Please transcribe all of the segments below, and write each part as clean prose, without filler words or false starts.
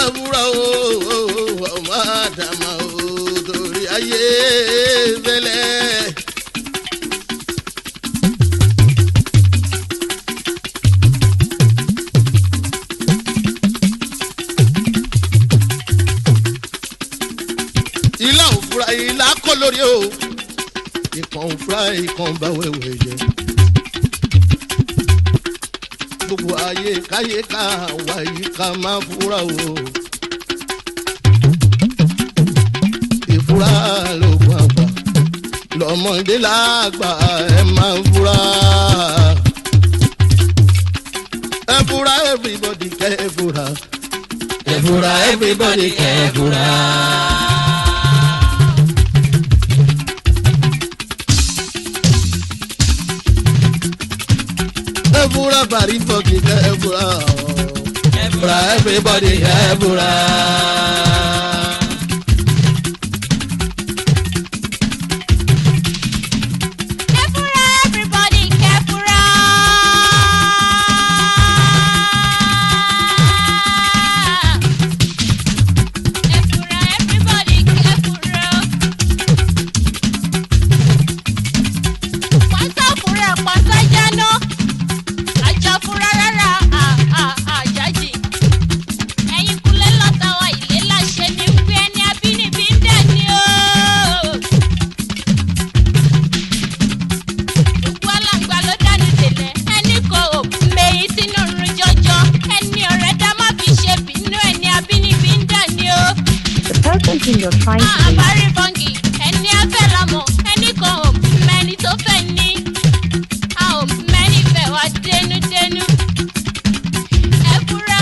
Ẹ fura o, ọmọ àdàmà o, torí ayé fẹ́lẹ́. Ilá ò fura, ilá kọ́ lórí o. Ìkàn ò fura, ìkàn bá wẹ̀wẹ̀ jẹ. Gbogbo ayé káyé ká wá yìí, ká má fura o. Ìfura lóògùn àgbà, lọ́mọdé lágbà, ẹ máa fura. Ẹ fura, everybody, kẹ́ ẹ fura. Ẹ fura, everybody, kẹ́ ẹ fura. Ẹ fura, bàrí fọ́ọ̀kì, kẹ́ ẹ fura o. Ẹ fura, everybody, kẹ́ ẹ fura. Ẹ fura, everybody, kẹ́ fura. Ẹ fura, everybody, kẹ́ fura. Pátá fura, pátá jáná. Àjà fura rárá, àjájì. Ẹ̀yin kulẹ̀ lọ́tà wa, ilé láṣẹ ní pé ẹni abínibí ń dẹ̀ ni o. Gbogbo aláǹgbá ló dánú délẹ̀, ẹni kò ò mèyí sínú run jọjọ, ẹni ọ̀rẹ́ dá má fi ṣe bínú, ẹni abínibí ń dà ní o. The person whom you're trying to reach Àbárí bọ́ǹgì, ẹni afẹ́ lamọ̀, ẹni kan ò mẹ́ni tó fẹ́ ní. A ò mẹ́ni fẹ́ wá dénúdénú. Ẹ fura.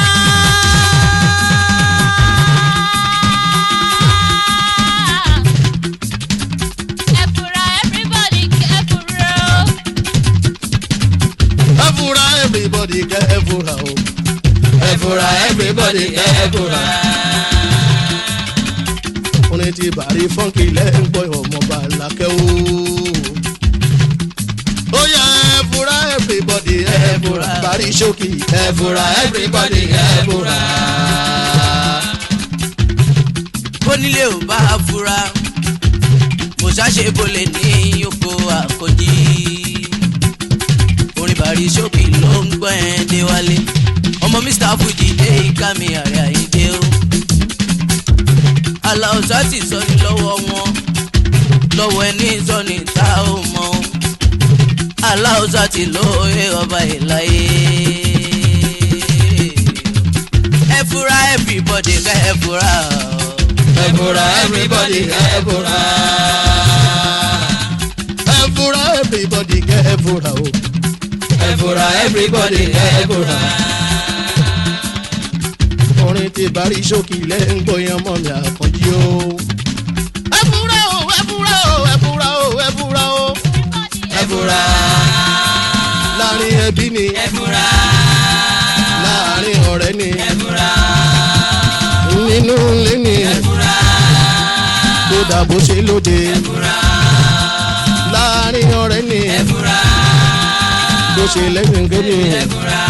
Ẹ fura, everybody, ẹ fura o. Ẹ fura, everybody, kẹ́ ẹ fura o. Ẹ fura, everybody, kẹ́ ẹ fura. Orin ti bàrí fọ́nkì lẹ́ ń gbọ́, ọmọọba làkẹ́ o. Ó yá, ẹ fura, everybody, ẹ fura, bàrí ṣókì. Ẹ fura, everybody, ẹ fura. Bónílé ò bá fura, mo ṣàṣe bolè ní oko àkọ́jí. Orin bàrí ṣókì ló ń gbọ́ ẹ̀ déwálé. Ọmọ Mr Fuji dé ìka mi àrẹ àyíndé o. Aláùsá sì sọ ní lọ́wọ́ wọn, lọ́wọ́ ẹni sọ ní tá ò mọ̀ o. Aláùsá ti lóye ọba ìláyé. Ẹ fura, everybody, ká ẹ fura o. Ẹ fura, everybody, ẹ fura. Ẹ fura, everybody, kẹ́ ẹ fura o. Ẹ fura, everybody, ẹ fura. Orin ti bàrí ṣókì lẹ́ ń gbọ́ yẹn, mọ́ mi àkànjí o. Ẹ fura o, ẹ fura o, ẹ fura o, ẹ fura o. Ẹ fura. Láàrin ẹbí ni. Ẹ fura. Láàrin ọ̀rẹ́ ni. Ẹ fura. Nínú ilé ni. Ẹ fura. Kódà bó ṣe lóde. Ẹ fura. Láàrin ọ̀rẹ́ ni. Ẹ fura. Bó ṣe lẹ́yìn ni. Ẹ fura.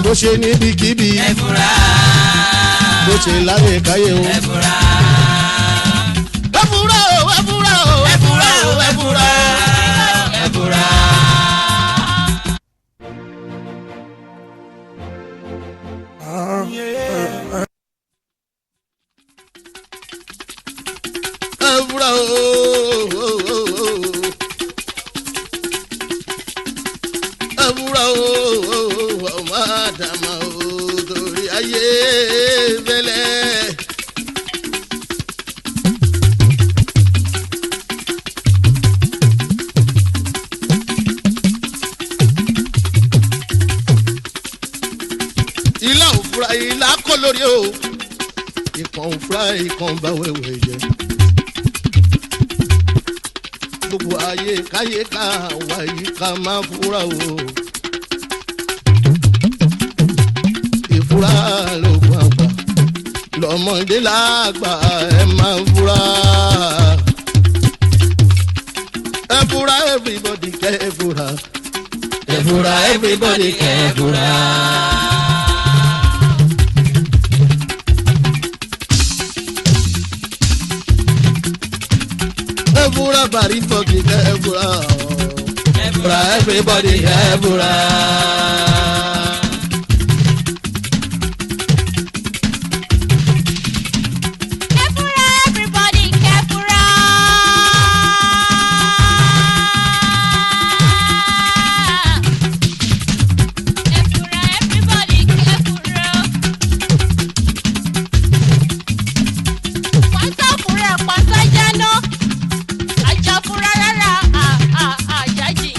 Bó ṣe níbikíbi. Ẹ fura. Bó ṣe láyé káyé o. Ẹ fura. Ẹ fura o, ẹ fura o, Ẹ fura o, ẹ fura, ẹ fura. Ẹ fura o, ẹ fura o, ọmọ àdàmà o, torí ayé fẹ́lẹ́. Ilá ò fura, ilá kọ́ lórí o. Ìkàn ò fura, ìkàn bá wẹ̀wẹ̀ jẹ. Gbogbo ayé káyé ká wá yìí, ká má fura o. Ìfura lóògùn àgbà, lọ́mọdé lágbà, ẹ máa fura. Ẹ fura, everybody, kẹ́ ẹ fura. Ẹ fura, everybody, kẹ́ ẹ fura. fura o. Ẹ fura everybody ẹ fura. Ẹ fura everybody kẹ́ fura. Ẹ fura everybody kẹ́ fura. Pátá fura pátá jáná. Àjà fura rárá àjájì.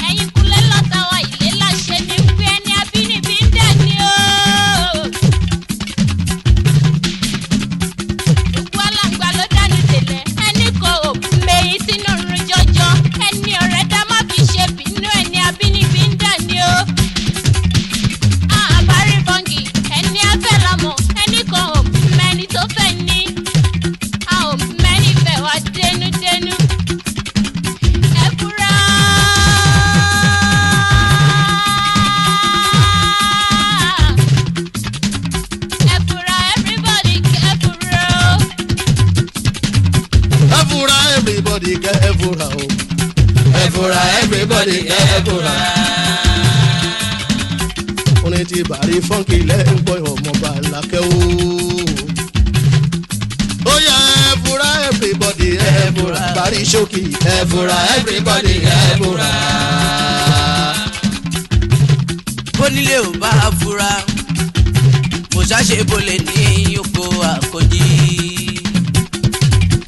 Ẹ̀yin kulẹ̀ lọ́tà wa ilé láṣẹ ní pé ẹni abínibí ń dẹ̀ ni o. Gbogbo aláǹgbá ló dání tẹ́lẹ̀ ẹni kò mèyí sínú run jọjọ ẹni ọ̀rẹ́ dá má fi ṣe bínú ẹni abínibí ń dà ní o. Àbárí bọ́ǹgì ẹni afẹ́ lamọ̀ ẹni kan ò mẹ́ni tó fẹ́ ní a ò mẹ́ni fẹ́ wá dénúdénú. Ẹ fura. Ẹ fura everybody ẹ fura o. Ẹ fura everybody kẹ́ ẹ fura o. Ẹ fura everybody kẹ́ ẹ fura. Orin ti bàrí fọ́nkì lẹ́ńgbọ́ ọmọọba làkẹ́ o. Ó yá ẹ fura everybody ẹ fura. Bàrí ṣókì ẹ fura everybody ẹ fura. Bónílé ò bá fura, mo ṣàṣe bolè ní oko àkọ́jí.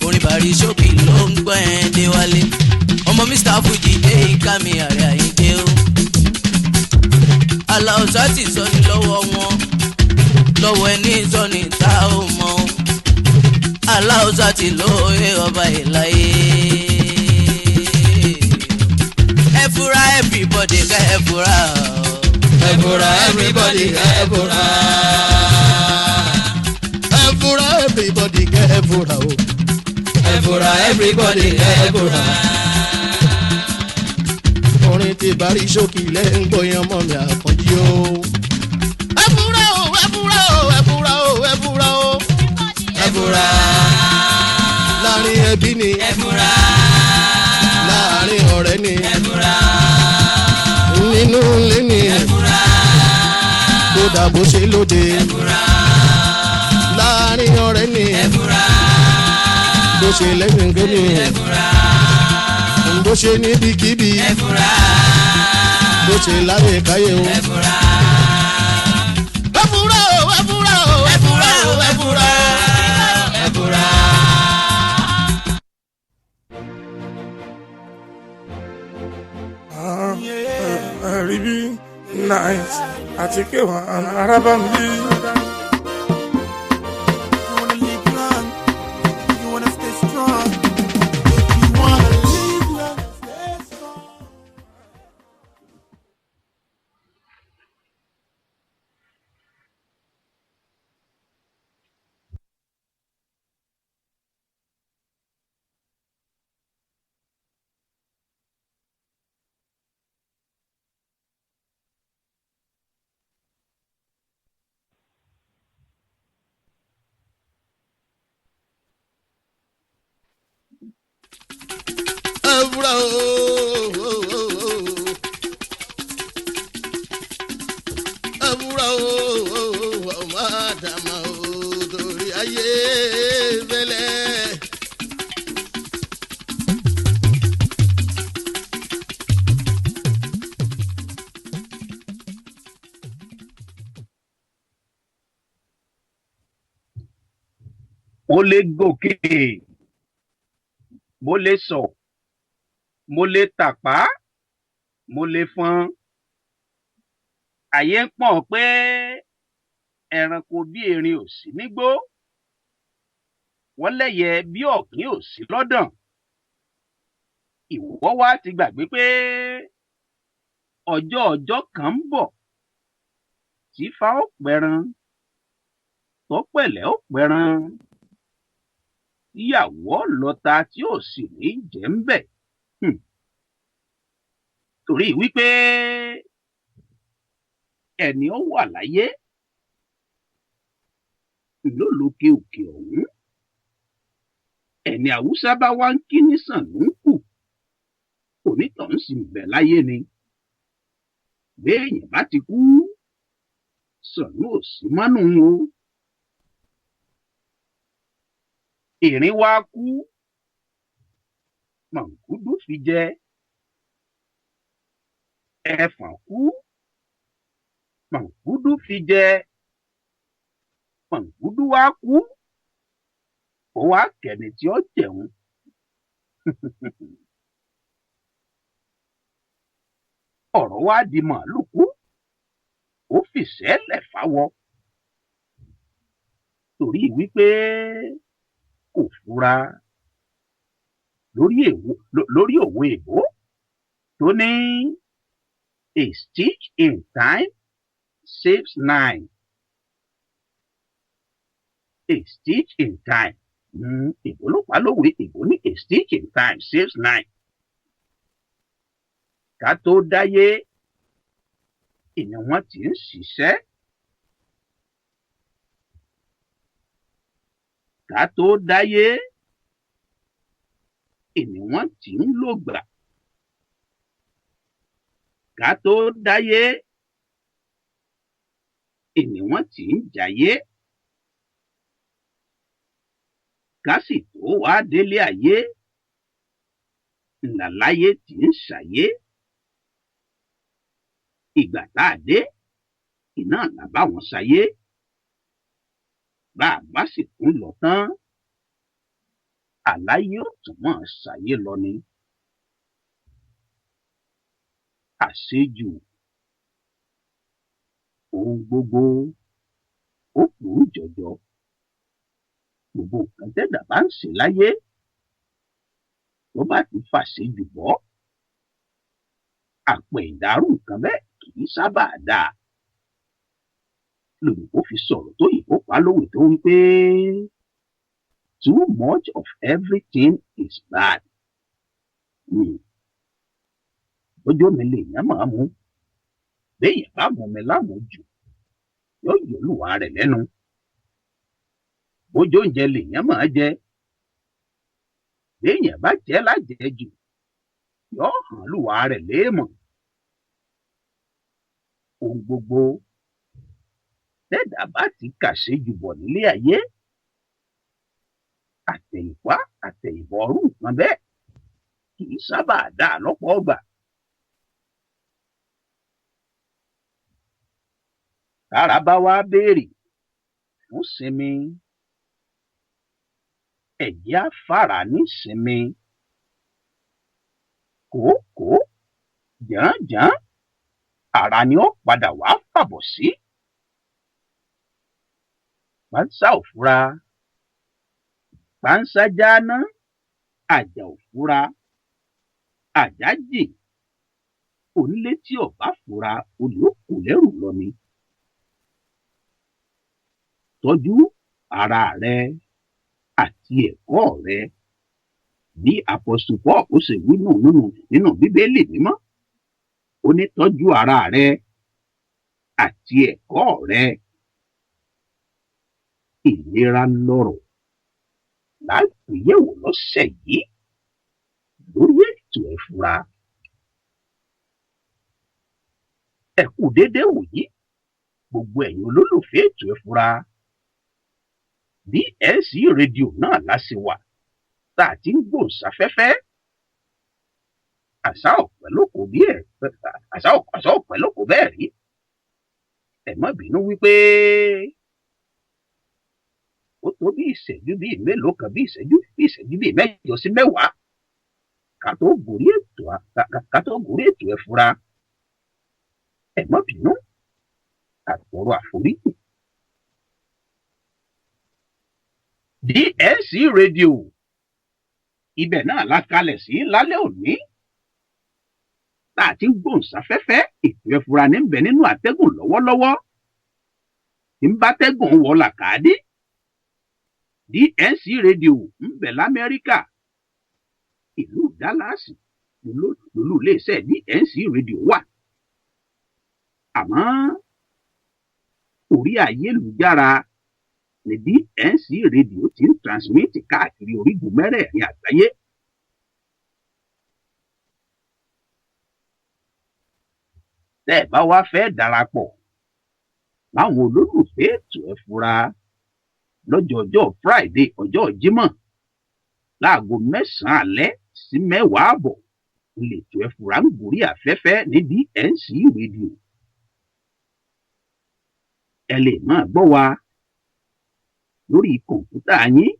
Orin bàrí ṣókì ló ń gbọ́ ẹ̀ déwálé. Ọmọ Mr Fuji dé ìka mi àrẹ àyíké o. Aláùsá ti sọ ní lọ́wọ́ wọn, lọ́wọ́ ẹni sọ ní ta ò mọ̀ o. Aláùsá ti lóye ọba ìláyé. Ẹ fura everybody ká ẹ fura o. Ẹ fura everybody ẹ fura. Ẹ fura everybody kẹ́ ẹ fura o. Ẹ fura everybody ẹ fura. Orin ti bàrí ṣókì lẹ́ńgbọ́ yẹn mọ́ mi àkànjí o. Ẹ fura o, ẹ fura o, ẹ fura o, ẹ fura o. Ẹ fura. Láàrin ẹbí ni. Ẹ fura. Láàrin ọ̀rẹ́ ni. Ẹ fura. Nínú ilé ni. Ẹ fura. Kódà bó ṣe lóde. Ẹ fura. Láàrin ọ̀rẹ́ ni. Ẹ fura. Bó ṣe lẹ́gbẹ̀ngẹ́ ni. Ẹ fura. Bó ṣe níbikíbi. Ẹ fura. Bó ṣe láyé káyé o. Ẹ fura. Ẹ fura o, ẹ fura o, ẹ fura o, ẹ fura. Ẹ fura. Rí bí nice àti kéwà arábà ń bí. You wanna live long, you wanna stay strong. You wanna live long, stay strong. Ẹ fura o. Ẹ fura o, ọmọ àdàmà o, torí ayé fẹ́lẹ́. Mo lè gòkè, mo lè sọ, mo lè tàpá, mo lè fọn. Àyè ń pọ̀n pé ẹranko bí erin ò sí nígbó, wọ́n lẹ́yẹ bí ọ̀kín ò sí lọ́dàn. Ìwọ wá ti gbàgbé pé ọjọ́ ọjọ́ kan ń bọ̀ tí Ifá ó pẹran, tọ́pẹ̀lẹ̀ ó pẹran, tíyàwó lọta tí ò sì ní jẹ́ ń bẹ̀. Torí wípé ẹni ó wà láyé ló lókè òkè ọ̀hún, ẹni Haúsá bá wá ń kí ní Sànúkù. Onítọ̀hún sì ń bẹ láyé ni. Béèyàn bá ti kú, sọ̀nù ò sí mọ́nú o. Ìrìn wá kú, Mọ̀nkúdù fi jẹ. Ẹfọ̀n kú, Mọ̀nkúdù fi jẹ. Mọ̀nkúdù wá kú, ó wá kẹ́ni tí ó jẹun. Ọ̀rọ̀ wá di màálù kú, ó fìṣẹ́ lẹ̀ fáwọ. Torí wípé kò fura lórí òwe èbó tó ní "A stitch in time saves nine." A stitch in time. Èbó ló pa lówe, èbó ní "A stitch in time saves nine." Ká tó dáyé, ìní wọn ti ń ṣiṣẹ́. Ká tó dáyé, ìní wọn ti ń lògbà. Ká tó dáyé, ìní wọn ti ń jayé. Ká sì tó wá délé ayé, ńláláyé tí ń ṣàyé. Ìgbà tá a dé, iná là bá wọn ṣayé. Bá a bá sì tún lọ tán, àláyé ò tún mọ̀ ṣayé lọ ni. Àṣejù ohun gbogbo ó burú jọjọ. Gbogbo nǹkan tẹ́dà bá ń ṣe láyé, tó bá ti fàṣejù bọ́, àpẹ̀ ìdárú nǹkan bẹ́ẹ̀ kì í sábà dáa. Lòyìnbó fi sọ̀rọ̀ tó yìnbó pa lówe tó wí pé "Too much of everything is bad." Lójú omi lèèyàn máa mú. Béèyàn bá mú mi lámùjù, yóò yọlùwà rẹ̀ lẹ́nu. Bójú oúnjẹ lèèyàn máa jẹ. Béèyàn bá jẹ lájẹjù, yóò hàn lùwà rẹ̀ léèmọ̀. Ohun gbogbo tẹ́dà bá ti kàṣejù bọ̀ nílé ayé, àtẹ̀yìnwá àtẹ̀yìnbọ̀ ọ̀rú nǹkan bẹ́ẹ̀ kì í sábà dáa lọ́pọ̀ ọgbà. Tára bá wá béèrè fún sinmi, ẹ̀jẹ̀ á fara ní sinmi. Kòókòó jànjàn, ara ni ó padà wá fàbọ̀ sí. Pánsá ò fura, pánsá jáná, àjà ò fura, àjà jìn. Onílé tí ò bá fura, olè ó kó lẹ́rù lọ ni. Tọ́jú ara rẹ àti ẹ̀kọ́ rẹ. Bí Apostle Paul ó ṣe wí nù nínú Bíbélì mímọ́, ó ní tọ́jú ara rẹ àti ẹ̀kọ́ rẹ. Ìlera lọ́rọ̀ lágbèyẹ̀wò lọ́sẹ̀ yìí lórí ètò Ẹ Fura. Ẹ kú déédéé wòyí, gbogbo ẹ̀yin olólùfẹ́ ètò Ẹ Fura. BSC rédíò náà la ṣe wà tá a ti ń gbòǹsáfẹ́fẹ́. Àṣà ọ̀pẹ ló kò bí ẹ̀, àṣà ọ̀pẹ ló kò bẹ́ẹ̀ rí. Ẹ má bínú wípé ó tó bí ìṣẹ́jú bíi mélòó kan, bí ìṣẹ́jú bíi 8 sí 10 ká tó gorí ètò Ẹ Fura. Ẹ má bínú, àtọrọ àforíjì. DSC rédíò, ibẹ̀ náà la kalẹ̀ sí lálẹ́ òní tá a ti ń gbóhùnsáfẹ́fẹ́. Ètò Ẹ Fura ní bẹ nínú àtẹ́gùn lọ́wọ́lọ́wọ́, tí ń bá tẹ́gùn wọ làkàdé. DSC rédíò ń bẹ l'Amẹ́ríkà, ìlú Dallas lolú iléeṣẹ́ DSC rédíò wà. Àmọ́ orí ayélujára ní DNC rédíò ti ń transmit káàkiri orígun mẹ́rẹ̀ẹ̀rin àgbáyé. Tẹ́ ẹ bá wá fẹ́ darapọ̀ láwọn olólùfẹ́ ètò Ẹ Fura lọ́jọ́ ọjọ́ Friday, ọjọ́ Jímọ̀, láago 9 alẹ́ sí 10:30, lètò Ẹ Fura ń gorí afẹ́fẹ́ ní DNC Radio. Ẹ lè máa gbọ́ wa lórí kọ̀ǹpútà yín.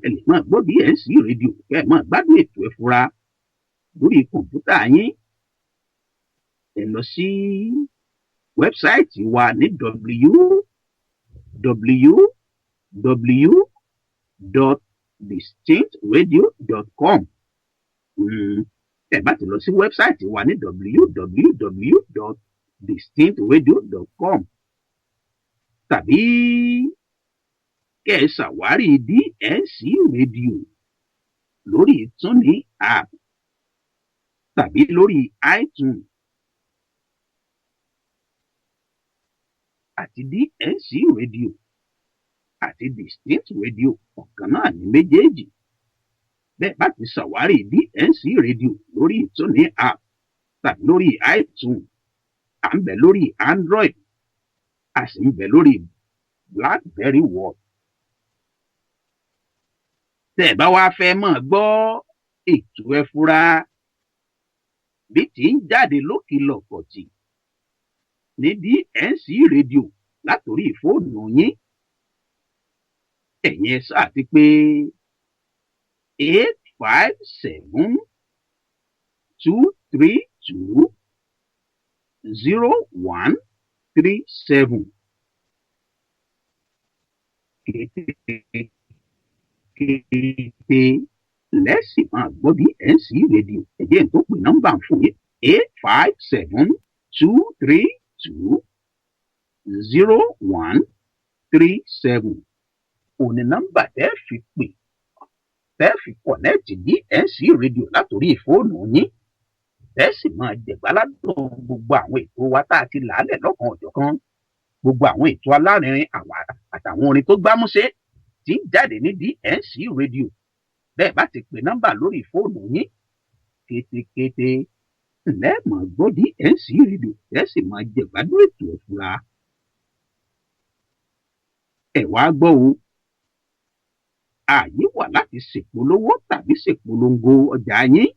Ẹ lè máa gbọ́ DNC Radio, kẹ́ ẹ máa gbádùn ètò Ẹ Fura lórí kọ̀ǹpútà yín. Ẹ lọ sí website wa ní www.distinctradio.com. Ẹ bá ti lọ sí website wa ní www.distinctradio.com, tàbí kẹ́ ẹ ṣàwárí DNC Radio lórí TuneIn app tàbí lórí iTunes àti DNC Radio àti Distinct Radio, ọ̀kan náà ní méjèèjì. Bẹ́ẹ̀ bá ti ṣàwárí DNC Radio lórí TuneIn app tàbí lórí iTunes, à ń bẹ lórí Android, a sì ń bẹ lórí BlackBerry World. Tẹ́ ẹ bá wá fẹ́ máa gbọ́ ètò Ẹ Fura bí tí ń jáde lókìlọ̀kọ̀tì ní DNC Radio látòrí fóònù yín, ẹ̀yin ẹ ṣáà ti pé 857 232 0137. Kété lẹ́sìn máa gbọ́ DNC Radio. Ẹ̀jẹ̀ tó pè nọ́mbà fún yín: 857 232 0137. Òní nọ́mbà tẹ́ fi pè, tẹ́ fi connect DNC Radio látòrí fóònù yín, tẹ́ sì máa jẹ̀gbáládùn gbogbo àwọn ètò wa tá a ti làálẹ̀ lọ́kan ọ̀jọ̀kan, gbogbo àwọn ètò alárinrin àwọn àtàwọn orin tó gbámúṣé tí ń jáde ní DNC Radio. Bẹ́ẹ̀ bá ti pè nọ́mbà lórí fóònù yín, kétékété lẹ́ẹ̀mọ̀ gbọ́ DNC Radio, tẹ́ sì máa jẹ̀gbádùn ètò Ẹ Fura. Ẹ wá gbọ́ o, ààyè wà láti ṣèpolówó tàbí ṣèpolongo ọjà yín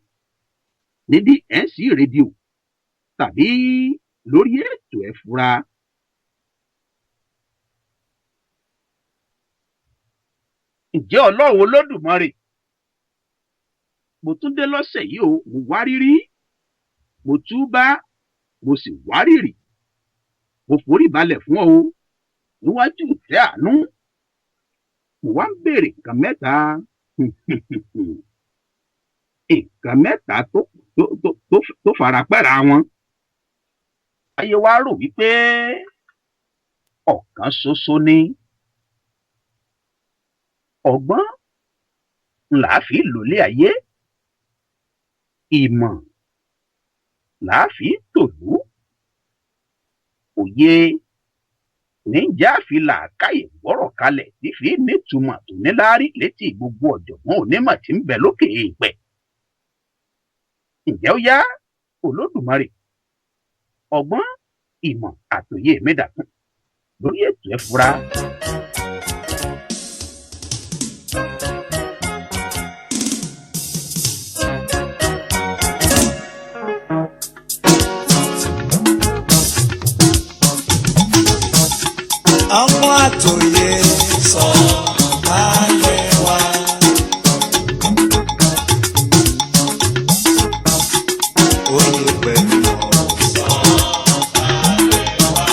ní DNC Radio tàbí lórí ètò Ẹ Fura. Ǹjẹ́ Ọlọ́run Olódùmarè, mo tún dé lọ́sẹ̀ yìí o. Mo wárìrì, mo túbá, mo sì wárìrì, mo forí balẹ̀ fún ọ o níwájú ìfẹ́ àánú. Mo wá ń béèrè nǹkan mẹ́ta, nǹkan mẹ́ta tó fara pẹ́ra wọn. Ayé wa rò wípé ọ̀kan ṣoṣo ni. Ọgbọ́n là á fi lòlé ayé, ìmọ̀ là á fi tòlú, òye níjà fi làákàyè gbọ́rọ̀ kalẹ̀ tí fi nítumọ̀ tó níláárí létí gbogbo ọ̀jọ̀gbọ́n onímọ̀ tí ń bẹ lókè èèpẹ̀. Ǹjẹ́ ó yá, Olódùmarè, ọgbọ́n, ìmọ̀ àtòyé mi dàkún lórí ètò Ẹ Fura. Ọgbọ́n àtòyè sọ ayé wa. Oyè pẹ̀lú ọ̀rọ̀ sọ ayé wa.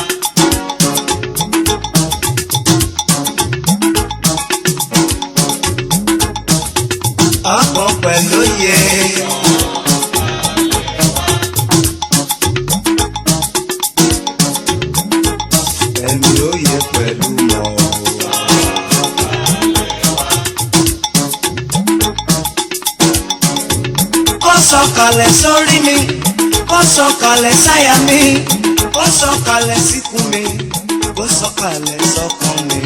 Ọgbọ́n pẹ̀lú òye. Pẹ̀lú òye pẹ̀lú mọ̀. Kó sọ̀kalẹ̀ sórí mi, kó sọ̀kalẹ̀ sáyà mi, kó sọ̀kalẹ̀ síkùn mi, kó sọ̀kalẹ̀ sọ́kàn mi.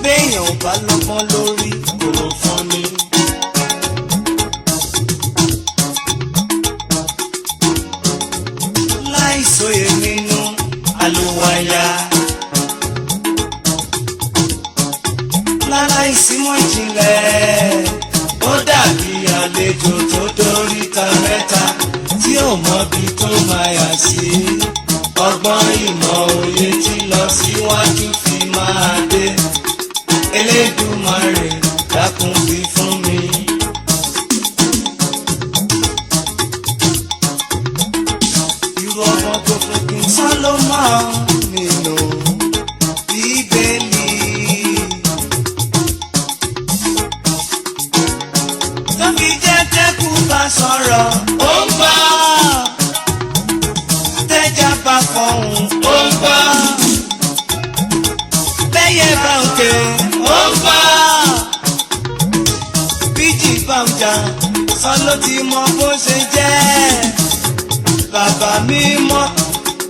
Béèyàn ò bá lọ́gbọ́n lórí kò fún mi. Àlùwàyà. Láláìsí mọ̀ ìjìnlẹ̀, ó dàbí àlejò tó dóríta mẹ́ta tí ò mọbi tó máa yà sí. Ọgbọ́n ìmọ̀ òye tí lọ síwájú fi máa dé. Elédùmarè dákun fi fún mi. Irú ọmọ tó fún kí n Solomon nínú Bíbélì. Tó fi jẹ́ tẹ́kù bá sọ̀rọ̀, ó ń gbọ́. Tẹ́jà bá fọ̀hún, ó ń gbọ́. Bẹ́yẹ bá ń ké, ó ń gbọ́. Bíjì bá ń jà, sọ ló ti mọ bó ṣe jẹ́. Bàbá mi mọ́,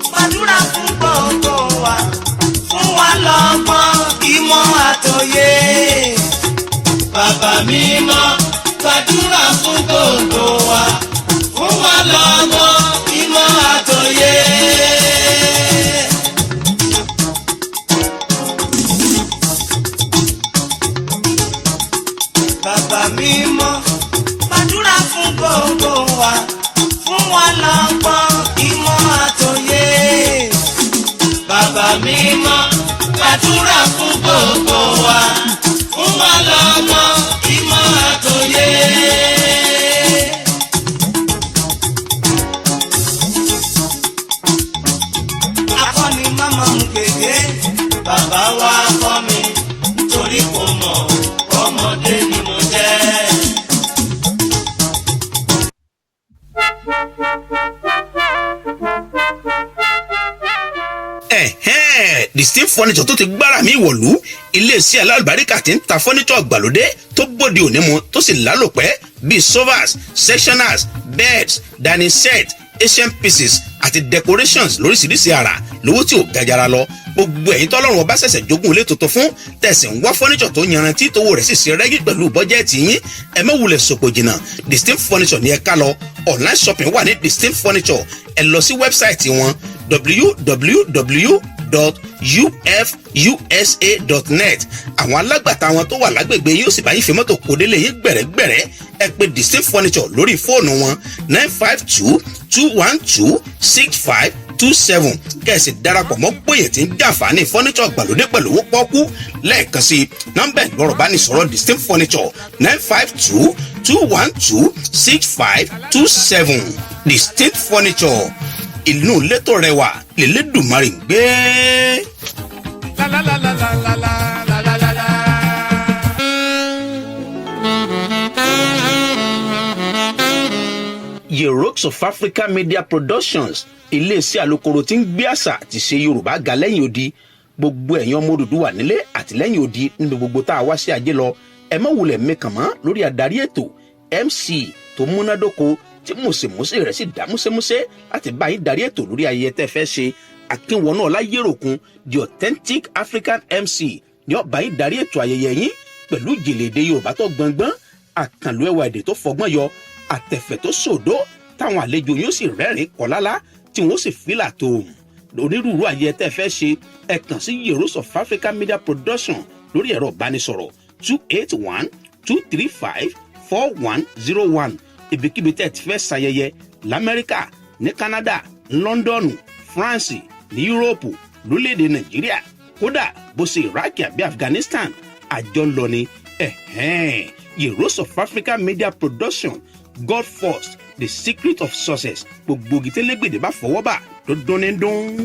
gbàdúrà fún gbogbo wa, fún wa lọ́gbọ́n ìmọ̀ àtòyé. Bàbá mi mọ́, gbàdúrà fún gbogbo wa, fún wa lọ́gbọ́n ìmọ̀ àtòyé. Bàbá mi mọ́, gbàdúrà fún gbogbo wa, fún wa lọ́gbọ́n ìmọ̀ àtòyé. Bàbá mi mọ́, gbàdúrà fún gbogbo wa, fún wa lọ́gbọ́n ìmọ̀ àtòyé. Akọni máma ń gbèdé, bàbá wa kọ́ mi, nítorí kò mọ̀ ọmọdé ni mo jẹ́. Ẹ̀hẹ́n, Distinct Furniture tó ti gbára mi wọ̀lú, iléeṣẹ́ alálùbáríkà tí ń ta furniture gbàlódé tó bóde òní mu tó sì lálòpẹ́ bíi sofas, sectioners, beds, dining set, Asian pieces àti decorations lóríṣiríṣi àrà lówó tí ò gajara lọ. Gbogbo ẹ̀yin tọ́lọ́run ọba ṣẹ̀ṣẹ̀ jogún ilé tuntun fún, tẹ̀sí ń wá furniture tó yanrantí, tówó rẹ̀ sì ṣe rẹ́gí pẹ̀lú bọ́jẹ́ẹ̀tì yín, ẹ má wulẹ̀ sòpò jìnnà. Distinct Furniture ní ẹ ká lọ. Online shopping wà ní Distinct Furniture. Ẹ lọ sí website wọn, www.ufusa.net. Àwọn alágbàtà wọn tó wà lágbègbè yóò sì bá yín fi mọ́tò kó délé yín gbẹ̀rẹ́gbẹ̀rẹ́. Ẹ pè Distinct Furniture lórí fóònù wọn, 952-212-6527, kẹ̀sì darapọ̀ mọ́ gbòye tí ń jàǹfààní furniture gbàlódé pẹ̀lú owó pọ́kú. Lẹ́ẹ̀kan sí nọ́mbà ìgbọ̀rọ̀ bá ní sọ̀rọ̀ Distinct Furniture, 952-212-6527. Distinct Furniture, ìlú létò rẹwà lélẹ́dùnmarè ń gbé. La la la la la la la la la la. Yerokes of Africa Media Productions, iléeṣẹ́ alukoro tí ń gbé àṣà àti ṣe Yorùbá ga lẹ́yìn odi. Gbogbo ẹ̀yin ọmọ Odùduwà nílé àti lẹ́yìn odi, níbi gbogbo tá a wá sí ajé lọ, ẹ má wulẹ̀ mẹ́kàn mọ́ lórí adarí ètò MC tó múnádóko, tí mùsèmùsè rẹ̀ sì dá músẹ́músẹ́ láti bá yín darí ètò lórí ayẹyẹ tẹ́ fẹ́ ṣe. Akínwọnú Ọláyéròkun, the authentic African MC, ní ó bá yín darí ètò ayẹyẹ yín pẹ̀lú ìjìnlẹ̀ èdè Yorùbá tó gbọngbọ́n, àkànlò ẹwà èdè tó fọgbọ́n yọ, àtẹ̀fẹ̀ tó sòdó, táwọn àlejò yóò sì rẹ́rìn kọ́lálá, tí wọ́n sì fílà tó onírúurú ayẹyẹ tẹ́ fẹ́ ṣe. Ẹ kàn sí Heroes of Africa Media Production lórí ẹ̀rọ ìbánisọ̀rọ̀ 281-235-4101. Ibikíbi tẹ́ ẹ ti fẹ́ ṣayẹyẹ lamẹ́ríkà, ní Canada, London, France, ní Yúróòpù, lórílẹ̀‐èdè Nàìjíríà, kódà bó ṣe Iraq àbí Afghanistan, àjọ ń lọ ni. Ẹ̀hẹ́n, Heroes of Africa Media Production, God first, the secret of success. Gbogbo gìtẹ́lẹ́gbèdè bá fọwọ́ bà tó dún ní dún.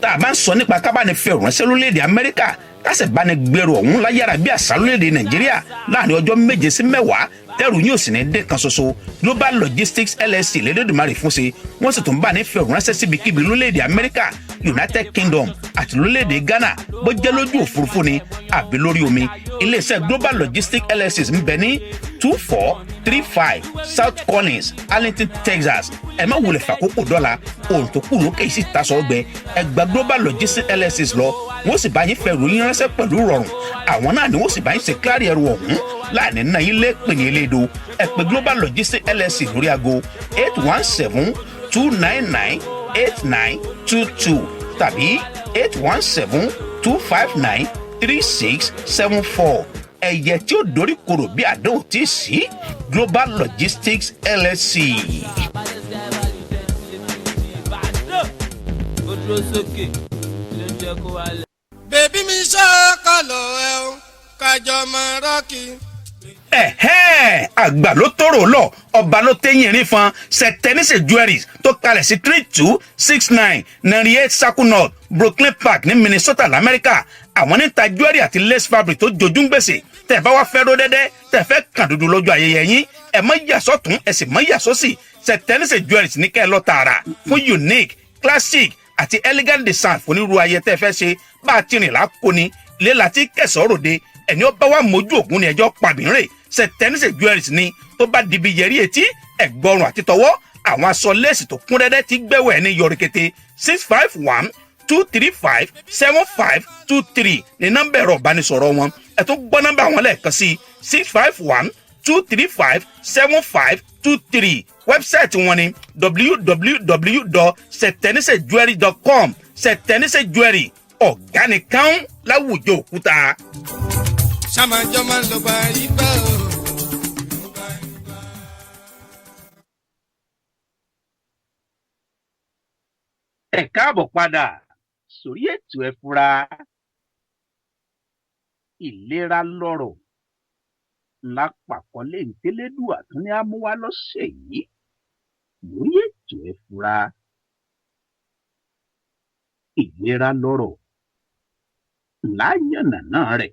Tá a bá ń sọ nípa kábàánifẹ́ ránṣẹ́ lórílẹ̀‐èdè Amẹ́ríkà, kásẹ̀ bá ní gbèrò ọ̀hún láyàrá bí àṣà lórílẹ̀‐èdè Nàìjíríà láàrin ọjọ́ 7 sí 10, tẹ́rù yóò sì ní dé kan ṣoṣo, Global Logistics LLC lẹ́dọ̀dùmarè fún ṣe. Wọ́n sì tún bá ní fẹ́ ránṣẹ́ síbikíbi lórílẹ̀‐èdè Amẹ́ríkà, United Kingdom àti lórílẹ̀‐èdè Ghana, bó jẹ́ lójú òfurufú ni àbí lórí omi. Iléeṣẹ́ Global Logistics LLC ń bẹ ní 2435 South Collins, Arlington, Texas. Ẹ má wulẹ̀ fàkókò dọ́là, ohun tó kù lókè yìí sì tasọ̀ ọgbẹ́. Ẹ gba Global Logistics LLC lọ, wọ́n sì bá yín fẹ́ ròyìn ránṣẹ́ pẹ̀lú rọrùn. Àwọn náà ni wọ́n sì bá yín ṣe kíláàrí ẹrù ọ̀hún láàní náà yín lé pè ní elédo. Ẹ pè Global Logistics LLC lórí aago 817-299-8922 tàbí 817-259-3674. Ẹ̀yẹ tí ó dorí korò bí àdéhùn tí ì sí, Global Logistics LLC. Ó dúró sókè ló ń jẹ́ kó wálẹ̀. Bèbí mi ṣọ́kọ̀lọ̀ ẹ̀ o, kájọ máa rọ́ọ̀kì. Ẹ̀hẹ́n, àgbà ló tóró lọ, ọba ló téyìn erin fan. Sẹtẹnísì Jewelries tó kalẹ̀ sí 3269 98 Circle North, Brooklyn Park ní Minnesota lamẹ́ríkà, àwọn níta jewelry àti lace fabric tó jojú ń gbèsè. Tẹ̀ bá wá fẹ́ ró dẹ́dẹ́, tẹ̀ fẹ́ kàn dúdú lọ́jọ́ ayẹyẹ yín, ẹ̀ mọ́ yàsọ́ tún, ẹ̀ sì mọ́ yàsọ́ sí. Sẹtẹnísì Jewelries ní kẹ́ ẹ lọ tààrà fún unique, classic àti elegant design fún onírúurú ayẹyẹ tẹ́ fẹ́ ṣe. Bá a ti rìn lákòóni lé láti kẹsàn-án ròde, ẹni ó bá wà mójú ògún ni ẹjọ́ pàbínrè. Sẹtẹnísì Jewelries ni tó bá dibi yẹrí etí, ẹ̀gbọ́rùn àti tọwọ́, àwọn aṣọ léèsì tó kún rẹ́rẹ́ ti gbẹ́wẹ̀ ní yọrí kété. 651-235-7523 ní nọ́mbà ẹ̀rọ ìbánisọ̀rọ̀ wọn. Ẹ̀ tó gbọ́ nọ́mbà wọn lẹ́ẹ̀kan sí: 651-235-7523. Wẹ́bsáìtì wọn ni www.setenisejewelry.com. Sẹtẹnísì Jewelry, ọ̀gá nìkan láwùjọ òkúta. Ṣàmàjọ máa ń lọ bá ibà o. Ẹ káàbọ̀ padà sórí ètò Ẹ̀fura. Ìlera lọ́rọ̀ ńlá pàkọ́lé ntẹ́lẹ́dùà tún ní amúwá lọ́sẹ̀ yìí lórí ètò Ẹ̀fura. Ìlera lọ́rọ̀ ńlá yànnàná rẹ̀,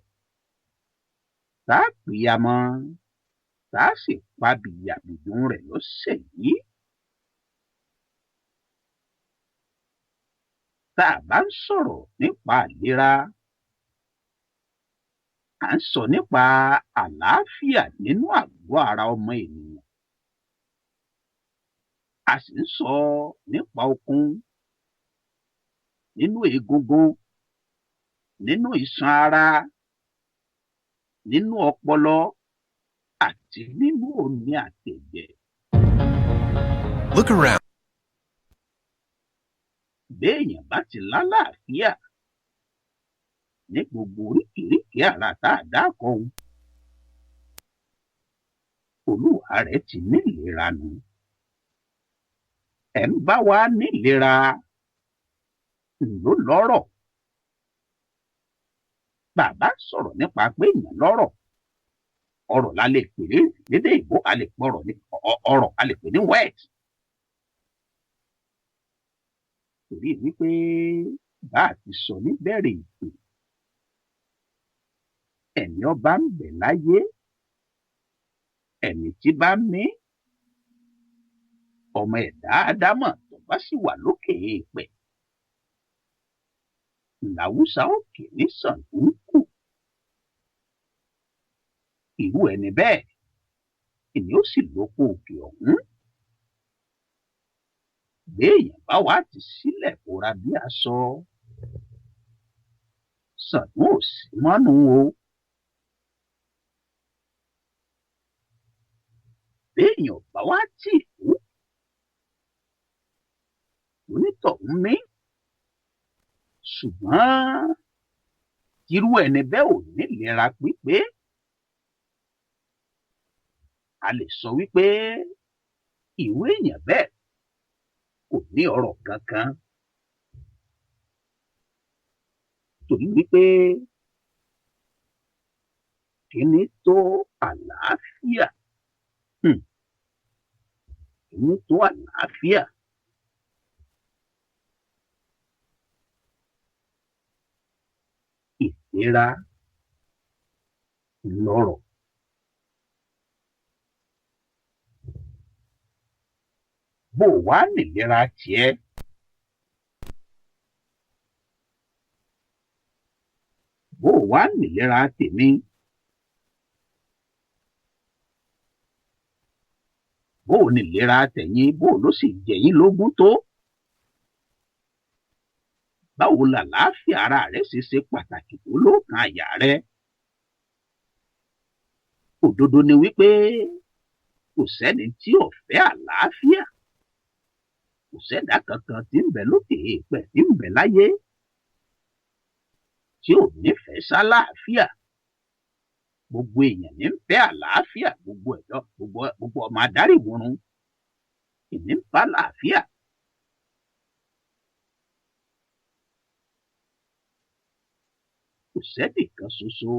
tá a pìyàmọ́, tá a sì pa bìyàbìdún rẹ̀ lọ́sẹ̀ yìí. Tá a bá ń sọ̀rọ̀ nípa ìlera, à ń sọ nípa àlàáfíà nínú àgọ́ ara ọmọ ènìyàn, a sì ń sọ nípa okun nínú egungun, nínú iṣan ara, nínú ọpọlọ àti nínú omi àtẹ̀jẹ̀. Look around. Béèyàn bá ti lálàáfíà ní gbogbo oríkèéríkèé ara tá a dákọ̀ ọ̀hún, olúwa rẹ̀ ti nílera nù. Ẹ̀ ń bá wa nílera ló lọ́rọ̀. Bàbá sọ̀rọ̀ nípa pé èèyàn lọ́rọ̀, ọrọ̀ la lè pè é lédè ìbò, a lè pọ̀rọ̀ ní ọrọ̀, a lè pè ní wealth, torí wípé bá a ti sọ níbẹ̀rẹ̀ ètò, ẹ̀mí ọba ń bẹ láyé, ẹ̀mí tí bá mí, ọmọ ẹ̀dá ádámọ̀ tó bá sì wà lókè èèpẹ̀ làwùsà òkè ní sàǹdùkù, irú ẹni bẹ́ẹ̀ èmi ó sì lóko òkè ọ̀hún. Béèyàn bá wàá ti sílẹ̀ bóra bí aṣọ, Ṣàngó ò sí mọ́nu o. Béèyàn bá wàá tì kú, onítọ̀hún mí, ṣùgbọ́n irú ẹni bẹ́ẹ̀ ò nílera pípé, a lè sọ wípé ìwé èèyàn bẹ́ẹ̀ kò ní ọrọ̀ kankan, torí wípé kíní tó àlàáfíà, kíní tó àlàáfíà. Ìlera lọ́rọ̀. Bó o wá nílera tiẹ̀, bó o wá nílera tèmi, Bó o ní ìlera tẹ̀yìn, bó o ló sì jẹ̀yìn lógún tó? Báwo làlàáfíà ara rẹ ṣe ṣe pàtàkì tó lóòkan àyà rẹ? Òdodo ni wípé kò sẹ́ni tí ò fẹ́ àlàáfíà. Kò sẹ́dá kankan tí ń bẹ lókè èèpẹ̀, tí ń bẹ láyé, tí ò nífẹ̀ẹ́ sálàáfíà. Gbogbo èèyàn ní ń fẹ́ àlàáfíà, gbogbo ẹ̀dọ́, gbogbo ọmọ adarí ìwòrun ìní ń fẹ́ àlàáfíà. Kò sẹ́nìkan ṣoṣo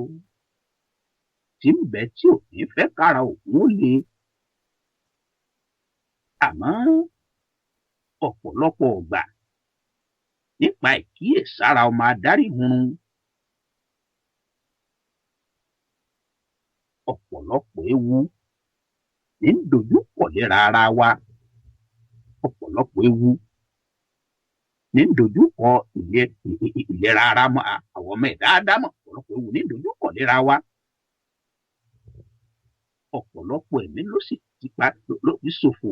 tí ń bẹ tí ò ní fẹ́ kára òun ó le. Àmọ́ ọ̀pọ̀lọpọ̀ ọ̀gbà, nípa ìkíyèsára ọmọ adarí hunrun, ọ̀pọ̀lọpọ̀ ewu ní ń dojú pọ̀ léra ara wa. Ọ̀pọ̀lọpọ̀ ewu ní ń dojú kọ ìlera ara mọ́ àwọn ọmọ ẹ̀dá ádámọ̀. Ọ̀pọ̀lọpọ̀ ewu ní ń dojú kọ léra wa. Ọ̀pọ̀lọpọ̀ ẹ̀mí ló sì ti pa ló fi ṣòfò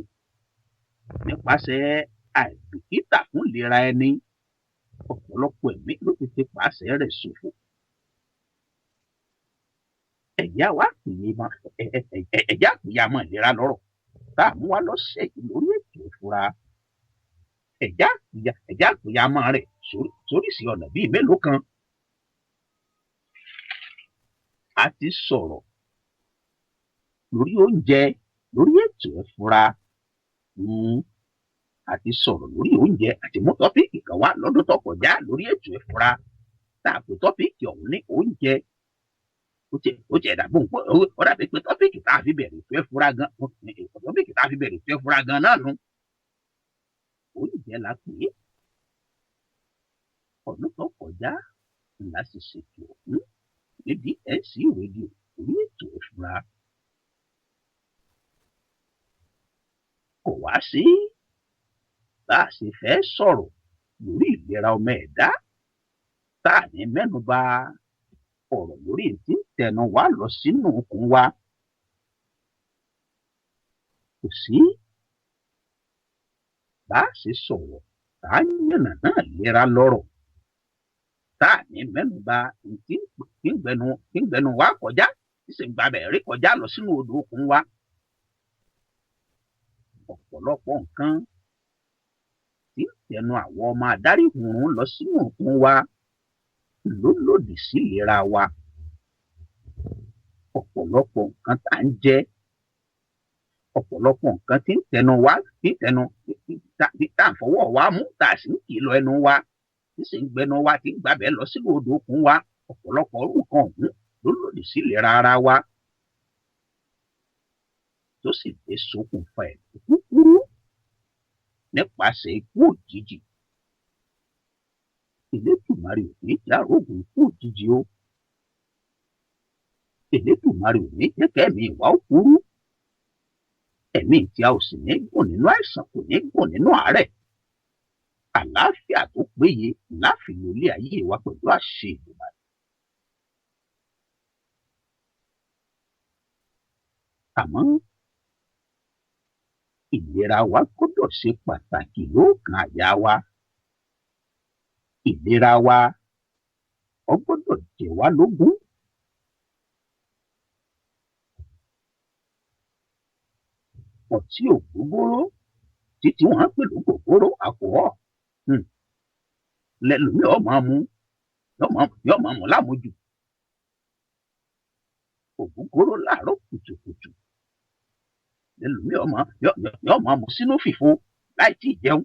nípasẹ̀ àìbìkítà fún ìlera ẹni. Ọ̀pọ̀lọpọ̀ ẹ̀mí ló ti pàṣẹ rẹ̀ ṣòfò. Ẹ̀yà wa pìyè mọ ẹ̀yà pìyà mọ ìlera lọ́rọ̀ tá a mú wa lọ́sẹ̀ yìí lórí ètò ìfura. Ẹ̀yà pìyà mọ rẹ̀ sóríṣi ọ̀nà bíi mélòó kan. A ti sọ̀rọ̀ lórí oúnjẹ lórí ètò ìfura. A ti sọ̀rọ̀ lórí oúnjẹ àti mú tọ́píìkì kan wá lọ́dún tó kọjá lórí ètò ìfura. Tá a pè tọ́píìkì ọ̀hún ní oúnjẹ. Ó tiẹ̀ dàbí òun pé ó dàbí pé tọ́píìkì tá a fi bẹ̀rẹ̀ ètò ìfura gan, tọ́píìkì tá a fi bẹ̀rẹ̀ ètò ìfura gan náà nu. Oúnjẹ la pè é. Ọdún tó kọjá ńlá sì ṣètò ọ̀hún ní DNC Radio orí ètò ìfura. Kò wá sí bá a ṣe fẹ́ sọ̀rọ̀ lórí ìlera ọmọ ẹ̀dá tá a ní mẹ́nuba ọ̀rọ̀ lórí tí ń tẹnu wa lọ sínú okùn wa. Kò sí bá a ṣe sọ̀rọ̀ tá a yànnà náà lera lọ́rọ̀ tá a ní mẹ́nuba tí ń gbẹnu wa kọjá, tí sì ń gbabẹ̀ rí kọjá lọ sínú odò okùn wa. Ọ̀pọ̀lọpọ̀ nǹkan tí ń tẹnu àwọn ọmọ adarí hùrùn lọ sínú òkun wa ló lòdì sí ìlera wa. Ọ̀pọ̀lọpọ̀ nǹkan tá ń jẹ, ọ̀pọ̀lọpọ̀ nǹkan tí ń tẹnu wa, tí ń tẹnu tá à ń fọwọ́ wa mú, tá a sì ń kì í lọ ẹnu wa, tí sì ń gbẹnu wa, tí ń gbabẹ̀ lọ sínú odò òkun wa. Ọ̀pọ̀lọpọ̀ nǹkan ọ̀hún ló lòdì sí ìlera ara wa, tó sì lè ṣokùnfà ẹ̀mí kúkúrú nípasẹ̀ ikú òjijì. Elédùmarè ò ní jẹ́ àrógùn ikú òjijì o. Elédùmarè ò ní jẹ́ kẹ́mi ìwà ó kúrú. Ẹ̀mí tí a ò sì ní gùn nínú àìsàn, kò ní gùn nínú àárẹ̀. Àlàáfíà tó péye láfi lólé ayé wa pẹ̀lú àṣẹ Èdùmàrè. Àmọ́ ìlera wa gbọ́dọ̀ ṣe pàtàkì lóòkan àyà wa. Ìlera wa ó gbọ́dọ̀ jẹ wá lógún. Ọtí ògógóró títí wọ́n ń pè lógógóró àkọ́ọ̀ lẹ́lòmíì ó máa mu, yóò máa mu lámujù. Ògógóró láàárọ̀ kùtùkùtù lẹ́lòmíì yóò máa mu sínú fìfo láì tí ì jẹun.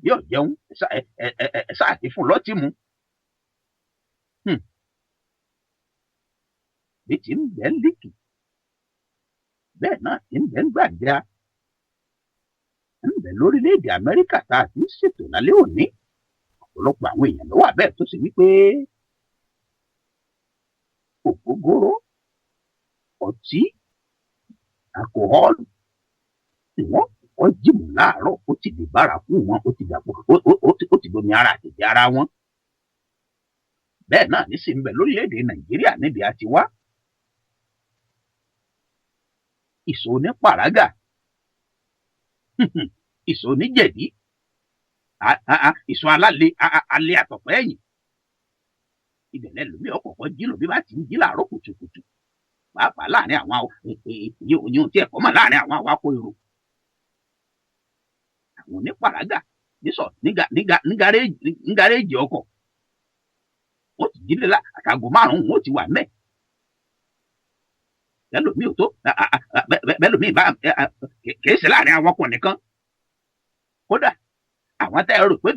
Yóò jẹun ẹ sáà ti fún lọ́tí mu. Bí ti ń bẹ́ ń líkì, bẹ́ẹ̀ náà ti ń bẹ́ ń gbàjá, ń bẹ lórílẹ̀‐èdè Amẹ́ríkà tá a ti ń ṣètò lálẹ́ òní. Ọ̀pọ̀lọpọ̀ àwọn èèyàn ló wà bẹ́ẹ̀ tó sì wípé ògógóró, ọtí, alcohol tí wọ́n kọ́ jìmù láàárọ̀, ó ti di bárakú wọn, ó ti dàpọ̀, ó ti domi ara àtẹ̀jẹ̀ ara wọn. Bẹ́ẹ̀ náà ní sì ń bẹ lórílẹ̀‐èdè Nàìjíríà níbi a ti wá. Ìsọ̀ onípàrágà, ìsọ̀ oníjẹ̀dí, ìsọ̀ alálẹ̀ alẹ́ àtọ̀pẹ́ ẹ̀yìn. Ibẹ̀ lẹ́lòmíì ọ̀kọ̀ọ̀kan jí lòbí bá ti ń jí láàárọ̀ kùtùkùtù, pàápàá láàrin àwọn ìyóhun tí ẹ̀kọ́ mọ̀ láàrin àwọn awakọ̀ èrò. Àwọn onípàrágà nísọ̀ ní gáréèjì ọkọ̀, wọ́n ti jílé àtàgò 5, wọ́n ti wà mẹ́. Bẹ́lòmíì ò tó bẹ́lòmíì bá kìí ṣe láàrin awakọ̀ nìkan. Kódà àwọn tẹ́ ẹ rò pé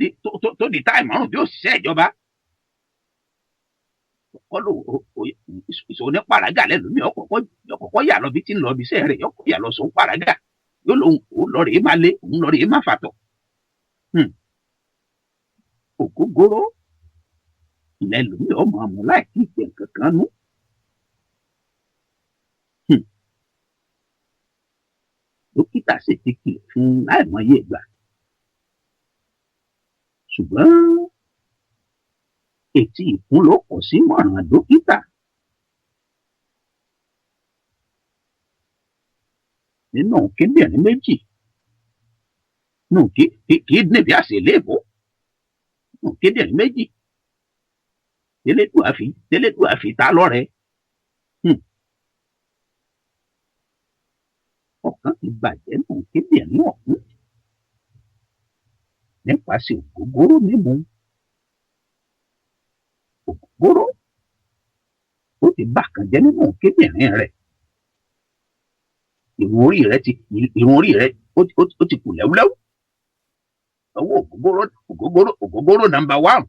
tó di táì márùn bí òṣìṣẹ́ ìjọba kọ́ ló ìṣòwò ní pàrágà lẹ́lòmíì ọkọ̀ọ̀kọ̀ yà lọ bí tí ń lọ bí iṣẹ́ rẹ̀ yọkọ̀ yà lọ sọ pàrágà yóò lóun òun lọ rèé máa lé òun lọ rèé máa fàtọ̀. Ògógóró lẹ́lòmíì ọmọ àmọ́ láì tí ì jẹ nǹkan kan nú. Dókítà sì ti kìlọ̀ fún un láìmọye ìgbà. Ṣùgbọ́n etí ìkún ló kọ̀ sí mọ̀ràn dókítà. Nínú kíndìnrín méjì, nínú kídìnrín bí àṣẹ léèbó, nínú kíndìnrín méjì, tẹ́lẹ̀dùá fi ta lọ́rẹ. Ọ̀kan ti bàjẹ́ nínú kíndìnrín ọ̀hún nípasẹ̀ ògógóró mímu. Ògógóró ó ti bàkan jẹ́ nínú kíndìnrín rẹ̀. Irun orí rẹ̀ ó ti kù lẹ́wúlẹ́wú. Ọwọ́ ògógóró nọ́mbà 1.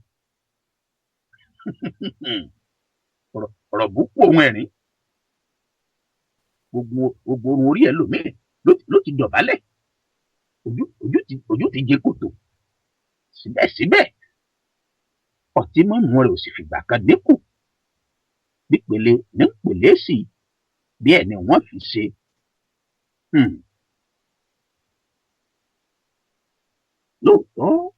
Ọ̀rọ̀ búkú ohun ẹ̀rín. Gbogbo irun orí ẹlòmíì ló ti dọ̀bálẹ̀. Ojú ti jẹ kòtò. Síbẹ̀síbẹ̀, ọtí mímu rẹ̀ ò sì fìgbà kan dínkù. Nípele nípele sí i bí ẹni wọ́n fi ṣe. Lóòótọ́,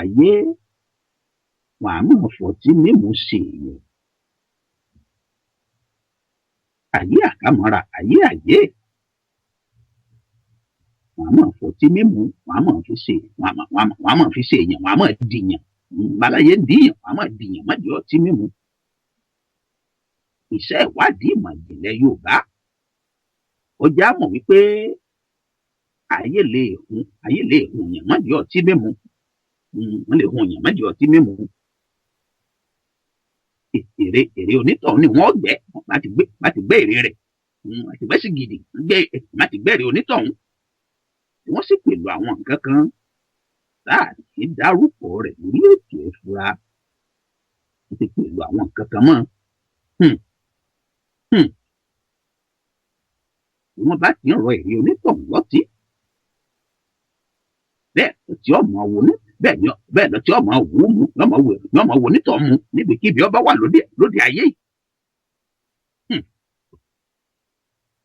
ayé wọn á máa fọtí mímu ṣe èèyàn. Ayé àkàmọ́ra, ayé ayé. Wọ́n á máa fọtí mímu, wọ́n á máa fi ṣe, wọ́n á máa fi ṣe èèyàn, wọ́n á máa dìyàn. Báláyé ń dìyàn, wọ́n á máa dìyàn má jẹ́ ọtí mímu. Iṣẹ́ ìwádìí ìmọ̀ ìjìnlẹ̀ Yorùbá ó já mọ̀ wípé ayé lè hun yàn má jẹ́ ọtí mímu. Wọ́n lè hun yàn má jẹ́ ọtí mímu. Èrè onítọ̀hún ni wọ́n gbẹ́, má ti gbẹ́ èrè rẹ̀, má ti gbẹ́ sí gidi, má ti gbẹ́ èrè onítọ̀hún. Wọ́n sì pẹ̀lú àwọn nǹkan kan láti dárúkọ rẹ̀ lórí ètò ìfura. Wọ́n ti pẹ̀lú àwọn nǹkan kan mọ́. Wọ́n bá ti ń rọ èrè onítọ̀hún lọ́tí. Bẹ́ẹ̀ tí ọmọ wo ní bẹ́ẹ̀ lọ tí ọmọ wò mu lọ́mọ wò onítọ̀hún mu níbikíbi ọba wà lóde ayé yìí.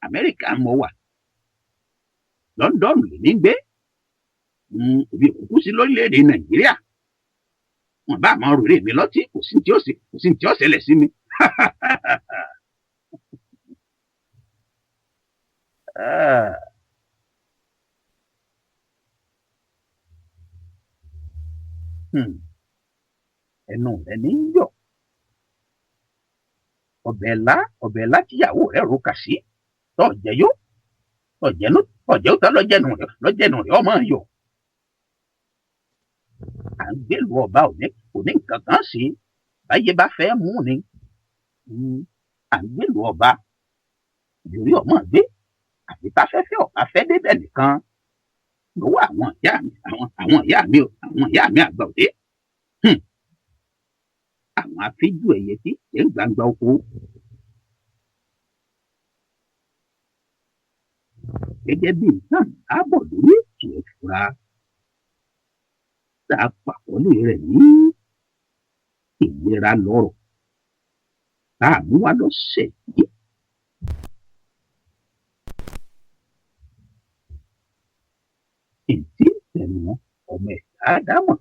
Amẹ́ríkà mọ̀ wà. London lè ní gbé. Òbí òkú sí lórílẹ̀‐èdè Nàìjíríà. Wọ́n bá máa rò èrè mi lọ́tí, kò sí tí ó ṣẹlẹ̀ sí mi. Ẹnu rẹ ní í yọ̀. Ọbẹ̀ ẹ̀lá tíyàwó rẹ̀ ro kà sí. Tọ̀jẹ̀ yó, tọ̀jẹ̀ ó tán lọ́jẹ̀nù rẹ̀ ọmọ yọ̀. À ń gbèlú ọba òní nǹkan kan sí. Báyé bá fẹ́ mú ni. À ń gbèlú ọba. Ìrírí ọmọ gbé. Àfi táfẹ́fẹ́ ọba fẹ́ débẹ̀ nìkan. Lọ́wọ́ àwọn ìyá mi àgbà òde. Àwọn afíjú ẹyẹ tí jẹ́ gbangba oko. Gẹ́gẹ́ bí nǹkan ààbọ̀ lórí ètò ìfura tá a pàkọ́lé rẹ̀ ní ìlera lọ́rọ̀ tá a mú wá lọ́sẹ̀ yìí. Ètí ìtẹ̀nù ọmọ ẹ̀dá Ádámọ̀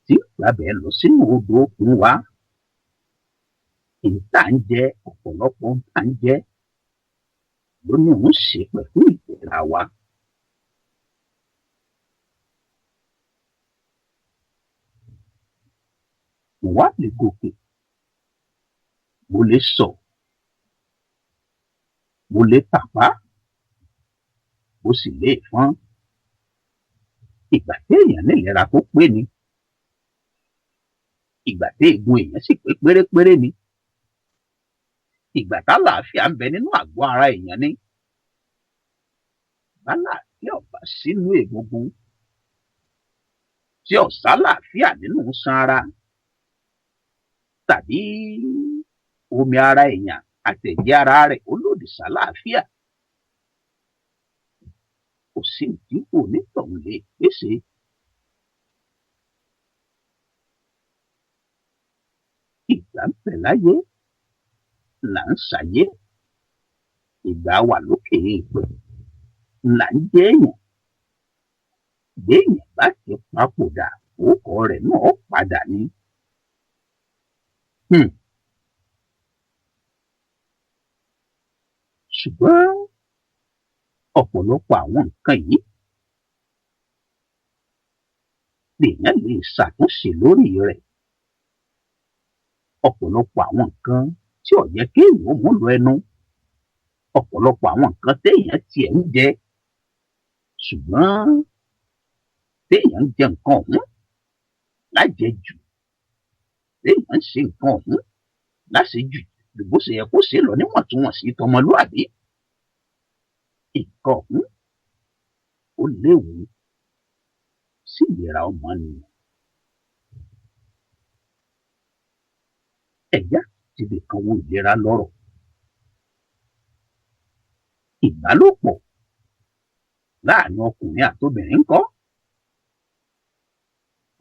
tí gbàbẹ̀ lọ sínú odò òkun wa. Èyí tá à ń jẹ, ọ̀pọ̀lọpọ̀ ohun tá à ń jẹ ló ní òun ṣe pẹ̀lú ìlera wa. Mo wá lè gòkè, mo lè sọ, mo lè tàpá, mo sì lè fọ́n. Ìgbà téèyàn nílera tó pé ni, ìgbà téègun èèyàn sì pé pérépéré ni, ìgbà tálàáfíà ń bẹ nínú àgọ́ ara èèyàn ni. Bálàáfíà ò bá sínú egungun, tí ò sálàáfíà nínú iṣan ara tàbí omi ara èèyàn àtẹ̀jẹ́ ara rẹ̀ ó lòdì sálàáfíà, kò sí ìdínkù onítọ̀hún lè pèsè. Ìgbà ń bẹ láyé là ń ṣayé, ìgbà wà lókè èèpẹ̀ là ń jẹ́èyàn. Béèyàn bá ti papòdà, orúkọ rẹ̀ náà ó padà ni. Ṣùgbọ́n ọ̀pọ̀lọpọ̀ àwọn nǹkan yìí lèèyàn lè ṣàtúnṣe lórí rẹ̀. Ọ̀pọ̀lọpọ̀ àwọn nǹkan tí ò yẹ kéèyàn ó mú lọ ẹnu, ọ̀pọ̀lọpọ̀ àwọn nǹkan téèyàn tiẹ̀ ń jẹ, ṣùgbọ́n téèyàn ń jẹ nǹkan ọ̀hún lájẹjù, téèyàn ń ṣe nǹkan ọ̀hún láṣejù ju bó ṣe yẹ kó ṣe lọ níwọ̀ntúnwọ̀nsì tọmọlúàbí, nǹkan ọ̀hún ó léwu sí ìlera ọmọnìyàn. Ẹ̀yà tibì kan wo ìlera lọ́rọ̀. Ìbálòpọ̀ láàrin ọkùnrin àtobìnrin ńkọ́?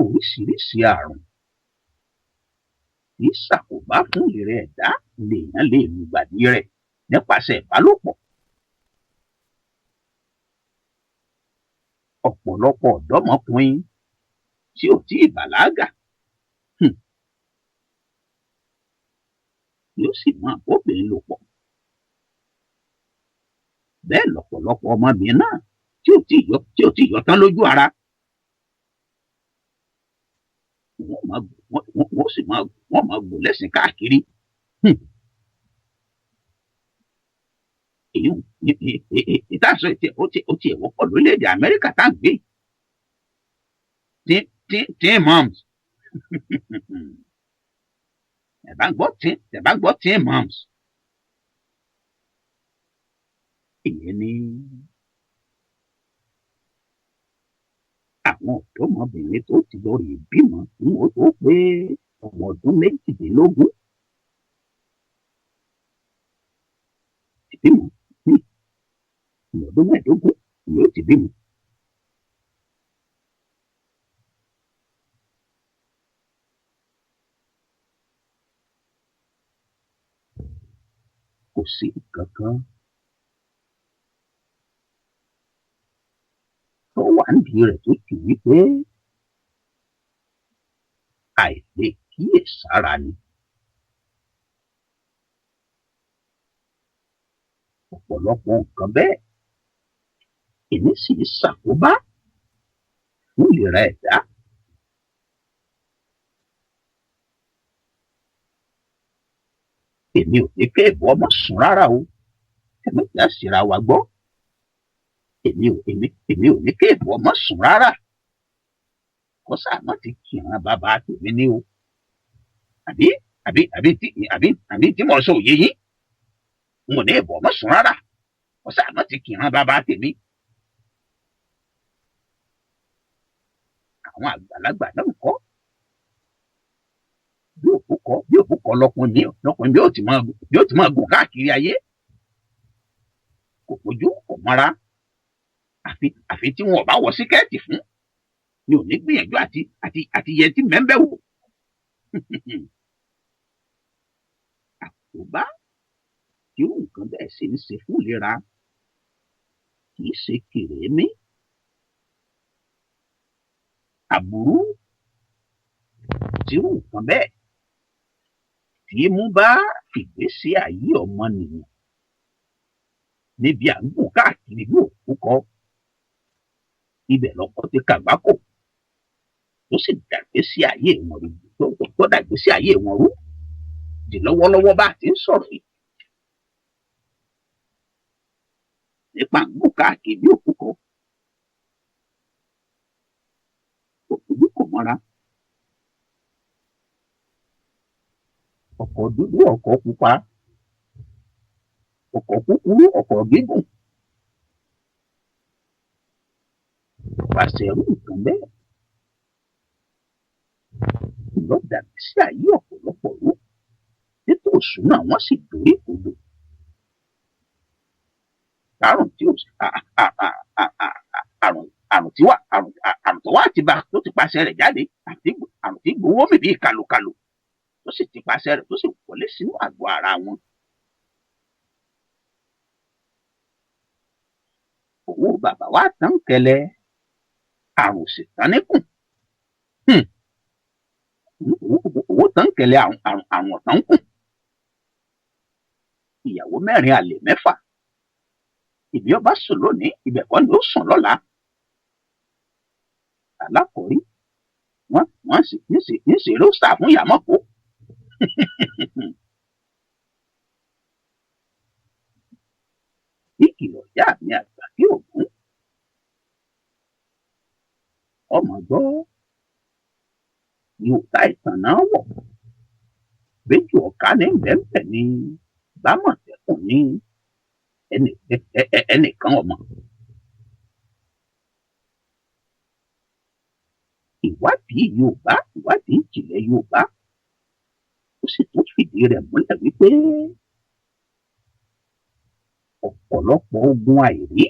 Oríṣiríṣi àrùn kì í ṣàkóbá fún ìlera ẹ̀dá lèèyàn lè lùgbàdì rẹ̀ nípasẹ̀ ìbálòpọ̀. Ọ̀pọ̀lọpọ̀ ọ̀dọ́mọkùnrin tí ò tíì bàlágà yóò sì máa bóbìnrin lò pọ̀. Bẹ́ẹ̀ lọ̀pọ̀lọpọ̀ ọmọbìnrin náà tí ò tíì yọ tí ò tíì yọ tán lójú ara. Wọ́n máa wọ́n wọ́n sì máa wọ́n máa gùn lẹ́sìn káàkiri. Èyí ìtàsọ ó tiẹ̀ wọ́pọ̀ lórílẹ̀‐èdè Amẹ́ríkà tá à ń gbé. Teen moms. Ẹ bá ń gbọ́ teen, ẹ bá ń gbọ́ teen moms. Ìyẹn ni àwọn ọ̀dọ́mọbìnrin tó ti lọ rèé bímọ kí wọ́n tó pé ọmọ ọdún 18. Ti bímọ ní ọmọ ọdún 15 ni ó ti bímọ. Kò sí nǹkan kan tó wà nídìí rẹ̀ tó jù wípé àìlè kíyèsára ni. Ọ̀pọ̀lọpọ̀ nǹkan bẹ́ẹ̀ èmi sì ń ṣàkóbá fún ìlera ẹ̀dá. Èmi ò ní kéèbù ọmọ sùn rárá o, ẹ má jà síra wa gbọ́. Èmi ò èmi èmi ò ní kéèbù ọmọ sùn rárá. Kó sáà má ti kìran bàbá tèmi ní o. Àbí àbí àbí tí àbí àbí tí mò ń sọ òye yín. N ò ní èèbù ọmọ sùn rárá. Kó sáà má ti kìran bàbá tèmi. Àwọn àgbàlagbà náà ń kọ́. Bí òkú kọ́ bí òkú kọ́ lọkùnrin mi lọkùnrin bí ó ti máa bí ó ti máa gùn káàkiri ayé. Kò bójú kò mọ́ra. Àfi àfi tí wọn ò bá wọ síkẹ́ẹ̀tì fún ni ò ní gbìyànjú àti àti àti yẹ tí mẹ́ńbẹ́ wò. Àkóbá tí irú nǹkan bẹ́ẹ̀ sì ń ṣe fún ìlera kì í ṣe kèrémí. Àbúrú tí irú nǹkan bẹ́ẹ̀ tí í mú bá ìgbésí ayé ọmọnìyàn níbi à ń gùn káàkiri bí òkú kọ, ibẹ̀ lọkọ ti kàgbákò tó sì dàgbésí ayé wọn rú, tó dàgbésí ayé wọn rú di lọ́wọ́lọ́wọ́ bá a ti ń sọ̀rọ̀ yìí, nípa ń gùn káàkiri bí òkú kọ, kò fojú kò mọ́ra. Ọkọ̀ dúdú, ọkọ̀ pupa, ọkọ̀ kúkúrú, ọkọ̀ gígùn, pàṣẹ irú nǹkan bẹ́ẹ̀ lọ dàbí sí ayé ọ̀pọ̀lọpọ̀ rú. Títò òṣùnà wọn sì dorí kodò àrùn tí ò àrùn àrùn tí wà àrùn àrùn tó wà ti bá tó ti pàṣẹ rẹ̀ jáde, àti àrùn tí gbowó mi bíi kàlòkàlò tó sì ti pàṣẹ rẹ̀ tó sì wọlé sínú àgọ́ ara wọn. Owó bàbá wa tán kẹlẹ, àrùn sì tán níkùn. Owó tán kẹlẹ, àrùn àrùn àrùn ọ̀tán kùn. Ìyàwó mẹ́rin, àlè mẹ́fà. Ìbí ọba sùn lónìí, ibẹ̀ kọ́ ni ó sùn lọ́la. Alákọ̀ọ́rí wọ́n sì ń ṣe rósà fún ìyàmọ́kó. Ìkìlọ̀ ìyá mi àgbà kí ògún ọmọ gbọ́ yóò ta ìtànà wọ̀ méjì ọ̀ká ní bẹ́ẹ̀nbẹ́ẹ̀ ní bámọ̀tẹ́kùn ní ẹnìkan ọmọ. Ìwádìí Yorùbá, ìwádìí ìjìnlẹ̀ Yorùbá, ó sì tún fìdí rẹ̀ múlẹ̀ wípé ọ̀pọ̀lọpọ̀ ogun àìrí,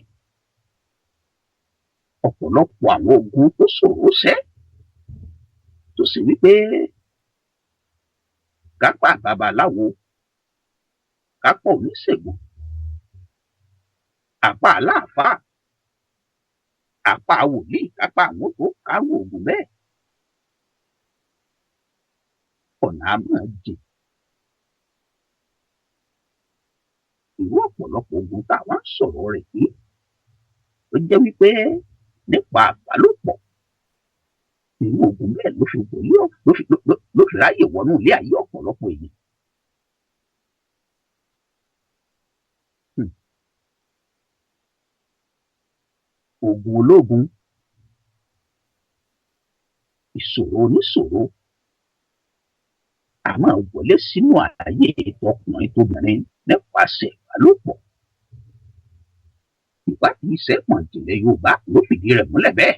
ọ̀pọ̀lọpọ̀ àwọn ogun tó ṣòro ṣẹ́, tó sì wípé kápá babaláwo, kápá oníṣègùn, àpá aláàfáà, àpá wòlíì, kápá àwọn tó kárò ogun bẹ́ẹ̀, ọ̀nà á máa jìn. Irú ọ̀pọ̀lọpọ̀ ogun tá a wá ń sọ̀rọ̀ rẹ̀ yìí, ó jẹ́ wípé nípa àbálòpọ̀ irú ogun bẹ́ẹ̀ ló fi wọlé, ló fi ráyè wọnú ilé ayé ọ̀pọ̀lọpọ̀ èèyàn. Ogun ológun, ìṣòro oníṣòro, a máa wọlé sínú ayé tọkùnrin tóbìnrin nípasẹ̀ ìbálòpọ̀. Ìwádìí ìṣẹ̀mọ̀ ìjìnlẹ̀ Yorùbá ló fìdí rẹ̀ múlẹ̀ bẹ́ẹ̀.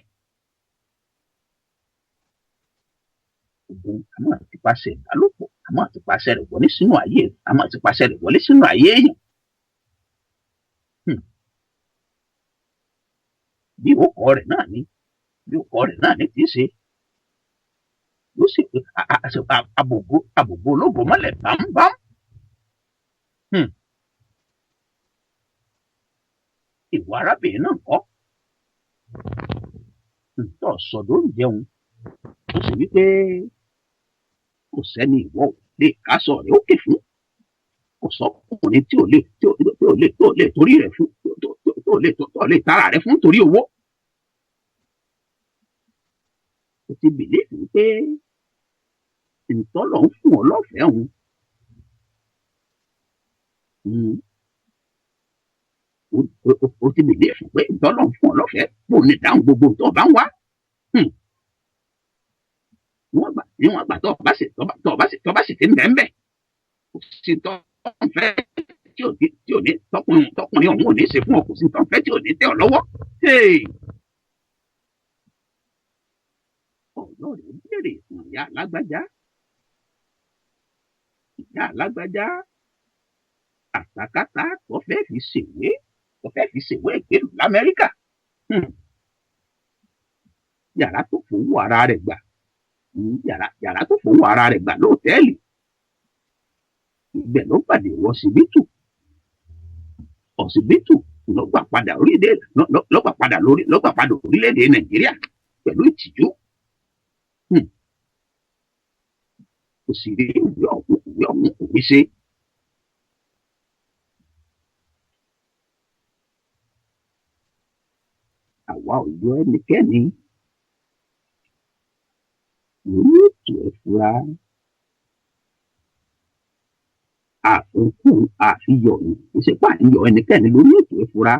Ogun a máa ti pasẹ̀ ìbálòpọ̀, a máa ti pasẹ̀ rẹ̀ wọlé sínú ayé, a máa ti pasẹ̀ rẹ̀ wọlé sínú ayé èèyàn. Bí òkọ rẹ̀ náà ni, bí òkọ rẹ̀ náà ni kì í ṣe. Ló sì pé àbògbó àbògbó ológo mọ́lẹ̀ bámbám. Ìwà arábìnrin náà kọ́. Ntọ́ sọ̀dọ̀ ń jẹun. Ó sì wí pé kò sẹ́ni ìwọ ò lè kásọ̀ rẹ̀ ókè fún. Kò sọ́kùnrin tí ò lè tí ò tí ò lè tó lè torí rẹ̀ fún tó lè tó lè tara rẹ̀ fún torí owó. Ó ti bìlífù pé ntọ́lọ̀ ń fún ọ lọ́fẹ̀ẹ́ òun. Ó ti bìlífù pé ntọ́lọ̀ ń fún ọ lọ́fẹ̀ẹ́ bó ní dáhùn gbogbo tó o bá ń wá. Níwọ̀n àgbà tó o bá sì tó o bá sì tó o bá sì ti ń bẹ́ẹ̀ bẹ́ẹ̀, kò sí tó ń fẹ́ tí ò ní tí ò ní tọkùnrin ọ̀hún ò ní ṣe fún ọ, kò sí tó ń fẹ́ tí ò ní tẹ́ ọ lọ́wọ́. Ọ̀dọ́ rẹ̀ béèrè fún ìyá alágbájá. Ìyá alágbájá àtàkátà tó fẹ́ fi ṣèwé, tó fẹ́ fi ṣèwé ìgbélú l'Amẹ́ríkà. Yàrá tó fowó ara rẹ̀ gbà, yàrá tó fowó ara rẹ̀ gbà lóòtẹ́ẹ̀lì. Ibẹ̀ ló pàdé wọ ọsibítù. Ọsibítù ló gbà padà orílẹ̀ ló gbà padà lórí ló gbà padà orílẹ̀-èdè Nàìjíríà pẹ̀lú ìtìjú. Kò sì rí ìwé ọ̀hún, ìwé ọ̀hún kò rí ṣe. Àwa ò yọ ẹnikẹ́ni lórí ètò ẹ̀fúra, àfikún àfihàn ìṣepá ìyọ ẹnikẹ́ni lórí ètò ẹ̀fúra,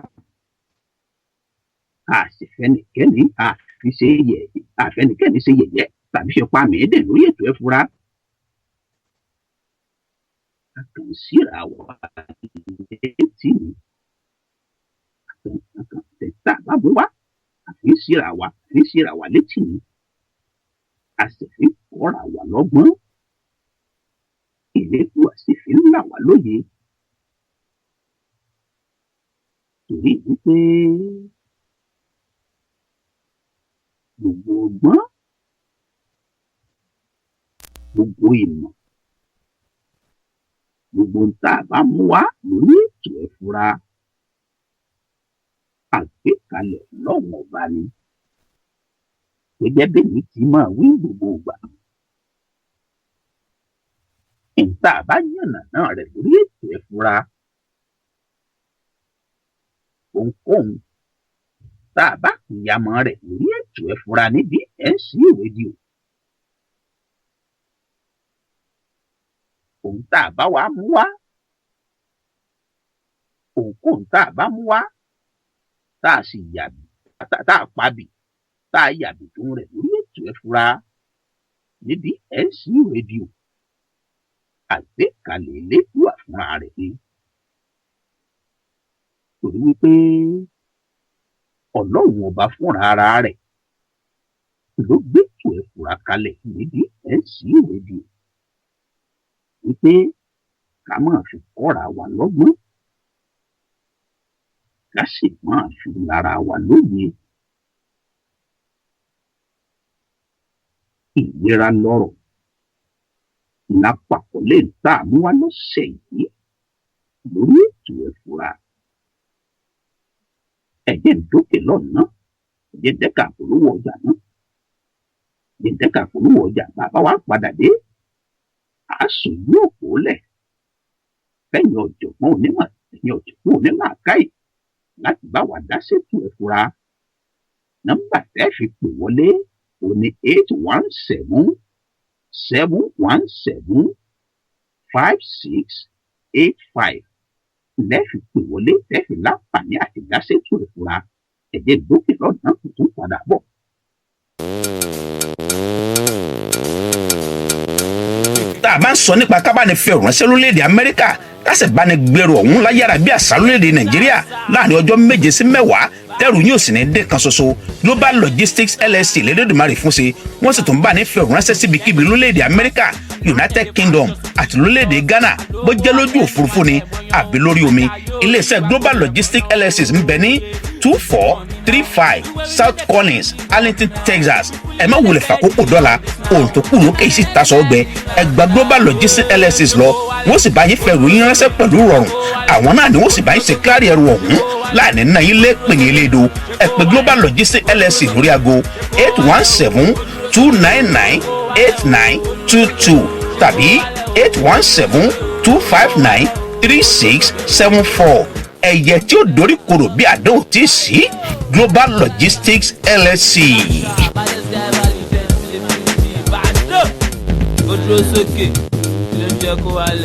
àṣìfẹ́nikẹ́ni àfiṣe yẹ àfẹnikẹ́ni ṣe yẹ̀yẹ́ tàbí ṣe pa mìídìn lórí ètò ẹ̀fúra. A kàn ń síra wa létí ni, a kàn tẹ̀tà bá bó wá, àfi ń síra wa létí ni, a sì fi ń kọ́ra wa lọ́gbọ́n. Ìlédùà sì fi ń là wá lóye. Torí wípé gbogbo ọgbọ́n, gbogbo ìmọ̀, gbogbo ohun tá a bá mú wá lórí ètò ẹ̀fúra, àgbékalẹ̀ Ọlọ́run Ọba ni. Gẹ́gẹ́ bẹ́mi ti máa wí gbogbo ìgbà. Ohun tá a bá yànnàná rẹ̀ lórí ètò ẹ̀fúra, ohunkóhun tá a bá pìyàmọ́ rẹ̀ lórí ètò ẹ̀fúra níbí NC Radio, ohun tá a bá wá mú wá, ohunkóhun tá a bá mú wá, tá a sì yàbì, tá a pabì, tá a yàbì tó rẹ̀ lórí ètò ẹ̀fúra níbí NC Radio, àgbékalẹ̀ Elédùà fúnra rẹ̀ ni. Torí wípé Ọlọ́run Ọba fúnra ara rẹ̀ ló gbétò ẹ̀fúra kalẹ̀ níbí NC Radio wípé ká máa fi kọ́ra wa lọ́gbọ́n, ká sì máa fi lára wa lóye. Ìlera lọ́rọ̀ lápapọ̀ lè tá a mú wá lọ́sẹ̀ yìí lórí ètò ẹ̀fúra. Ẹ̀jẹ̀ ń dókè lọ́nà, ẹ̀jẹ̀ dẹ́ka polówó ọjà náà, ẹ̀jẹ̀ dẹ́ka polówó ọjà. Bàbá wa padà dé, a sùn yóò kó lẹ̀ fẹ́yìn ọ̀jọ̀gbọ́n onímọ̀, ẹ̀yìn ọ̀jọ̀gbọ́n onílàákàyè láti bá wa dá sétò ẹ̀fúra. Nọ́mbà tẹ́ fi pè wọlé òní 817-717-5685 lẹ́ẹ̀fi pè wọlé, tẹ́ẹ̀fi láǹfààní àti dá sétò ẹ̀fúra. Ẹ̀jẹ̀ dókè lọ́nà, kò tún padà bọ̀. Tá a bá ń sọ nípa kábàánì fi ọ̀rọ̀ ránṣẹ́ lórílẹ̀‐èdè Amẹ́ríkà, ká sì bá ní gbèrò ọ̀hún láyàrá bí àṣà lórílẹ̀‐èdè Nàìjíríà láàrin ọjọ́ 7 sí 10, tẹ́rù yóò sì ní dé kan ṣoṣo, Global Logistics LLC lẹ́dọ̀dùmarè fún ṣe. Wọ́n sì tún bá ní fi ọ̀rọ̀ ránṣẹ́ síbikíbi lórílẹ̀‐èdè Amẹ́ríkà, United Kingdom àti lórílẹ̀‐èdè Ghana, bó jẹ́ lójú òfurufú ni àbí lórí omi. Iléeṣẹ́ Global Logistics LLC ń bẹ ní 2435 South Collins, Arlington, Texas. Ẹ má wulẹ̀ fàkókò dọ́là, ohun tó kù lókè yìí sì tasọ̀ ọgbẹ́. Ẹ gba Global Logistics LLC lọ, wọ́n sì bá yín fẹ́ ròyìn ránṣẹ́ pẹ̀lú rọrùn. Àwọn náà ni wọ́n sì bá yín ṣe kíláàrí ẹrù ọ̀hún láàní náà yín lé pè ní elédo. Ẹ pè Global Logistics LLC lórí aago 817-299-8922 tàbí 817-259-3674. Ẹ̀yẹ tí ó dorí kodò bí àdéhùn tí ì sí, Global Logistics LLC. Ó dúró sókè ló ń jẹ́ kó wálé.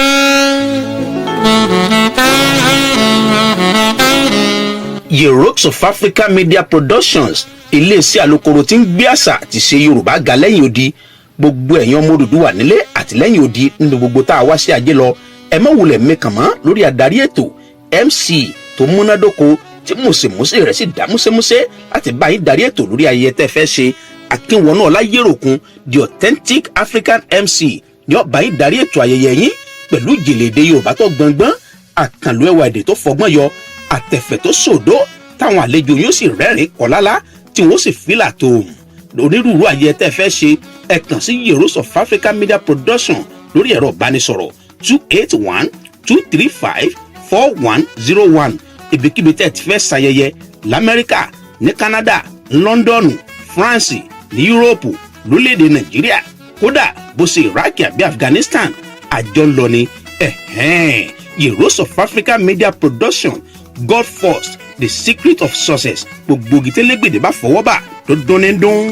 Yerokes of Africa Media Productions, iléeṣẹ́ alukoro tí ń gbé àṣà àti ṣe Yorùbá ga lẹ́yìn odi. Gbogbo ẹ̀yin ọmọ Odùduwà nílé àti lẹ́yìn odi, nínú gbogbo tá a wá sí ajé lọ, ẹ má wulẹ̀ mẹ́kàn mọ́ lórí adarí ètò MC tó múnádóko, tí mùsèmùsè rẹ̀ sì dá músẹ́músẹ́ láti bá yín darí ètò lórí ayẹyẹ tẹ́ fẹ́ ṣe. Akínwọnú Ọláyéròkun, the authentic African MC, ní ó bá yín darí ètò ayẹyẹ yín pẹ̀lú ìjìnlẹ̀ èdè Yorùbá tó gbọngbọ́n, àkànlò ẹwà èdè tó fọgbọ́n yọ, àtẹ̀fẹ̀ tó sòdó, táwọn àlejò yóò sì rẹ́rìn kọ́lálá, tí wọ́n sì fílà tó onírúurú ayẹyẹ tẹ́ fẹ́ ṣe. Ẹ kàn sí Heroes of Africa Media Production lórí ẹ̀rọ ìbánisọ̀rọ̀ 281-235-4101. Ibikíbi tẹ́ ẹ ti fẹ́ ṣayẹyẹ lamẹ́ríkà, ní Canada, London, France, ní Yúróòpù, lórílẹ̀‐èdè Nàìjíríà. Kódà bó ṣe Iraq àbí Afghanistan, àjọ ń lọ ni. Ẹ̀hẹ́n, Heroes of Africa Media Production, God First, the secret of success. Gbogbo gìtẹ́lẹ́gbèdè bá fọwọ́ bà tó dún ní dún.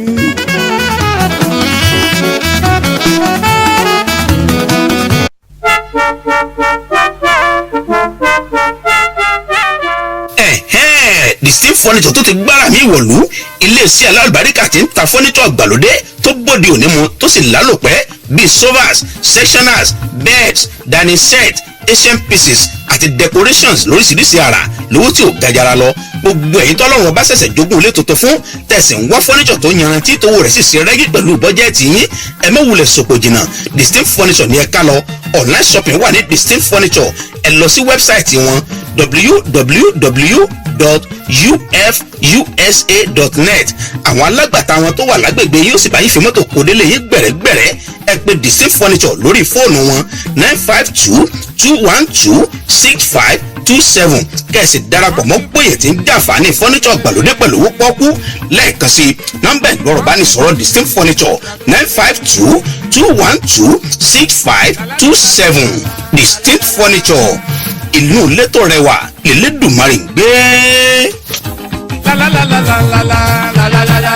Ẹ̀hẹ́n, The Steve Furniture tó ti gbára mi wọ̀lú, iléeṣẹ́ alálùbáríkà tí ń ta furniture ìgbàlódé tó bóde òní mu tó sì lálòpẹ́ bíi sofas, sectioners, beds, dining set, Asian pieces àti decorations lóríṣiríṣi àrà lówó tí ò gajara lọ. Gbogbo ẹ̀yin tọ́lọ́run ọba ṣẹ̀ṣẹ̀ jogún ilé tuntun fún, tẹ̀sí ń wá furniture tó yanrantí, tówó rẹ̀ sì ṣe rẹ́gí pẹ̀lú bọ́jẹ́ẹ̀tì yín, ẹ má wulẹ̀ sòpò jìnnà. Distinct Furniture ní ẹ ká lọ. Online shopping wà ní Distinct Furniture. Ẹ lọ sí wẹ́bsáìtì wọn, www.ufusa.net. Àwọn alágbàtà wọn tó wà lágbègbè yóò sì bá yín fi mọ́tò kó délé yín gbẹ̀rẹ́gbẹ̀rẹ́. Ẹ pè Distinct Furniture lórí fóònù wọn, 952-212-6527, kẹ̀sì darapọ̀ mọ́ gbòye tí ń jàǹfààní furniture gbàlódé pẹ̀lú owó pọ́kú. Lẹ́ẹ̀kan sí nọ́mbà ìgbọ̀rọ̀bánisọ̀rọ̀ Distinct Furniture, 952-212-6527. Distinct Furniture, ìlú létò rẹwà lẹ́lẹ́dùnmarè ń gbé. La la la la la la la la la la.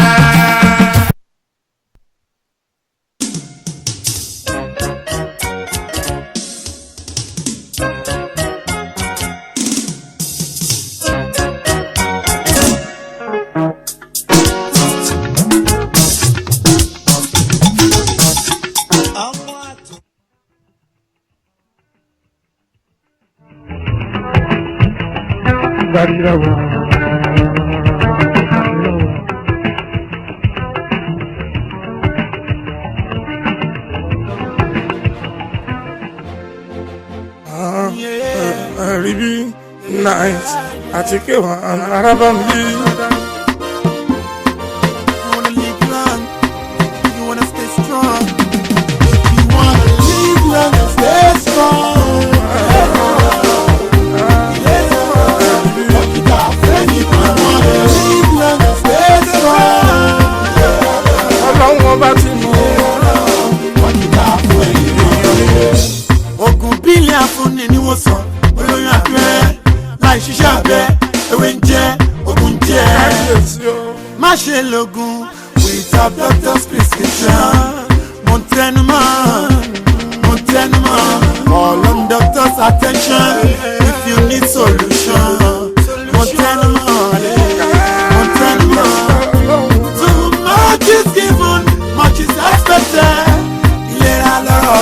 Rí bí nice àti kéwà arábà ń bí. You wanna live long, you wanna stay strong. You wanna live long and stay strong. Live long and stay strong. Ọlọ́run ọba ti mú. Oògùn bílẹ̀ afúnni ni wọ́n sọ, olóyún abẹ́rẹ́ láì ṣiṣẹ́ abẹ, ewé ń jẹ́, oògùn ń jẹ́. Kábíyèsí o. Má ṣe lògùn without doctor's prescription. Mo ń tẹnu mọ́, mo ń tẹnu mọ́. Call on doctor's attention if you need solution. Mo ń tẹnu mọ́, mo ń tẹnu mọ́. Too much is given, much is expected. Ìlera lọ́rọ̀,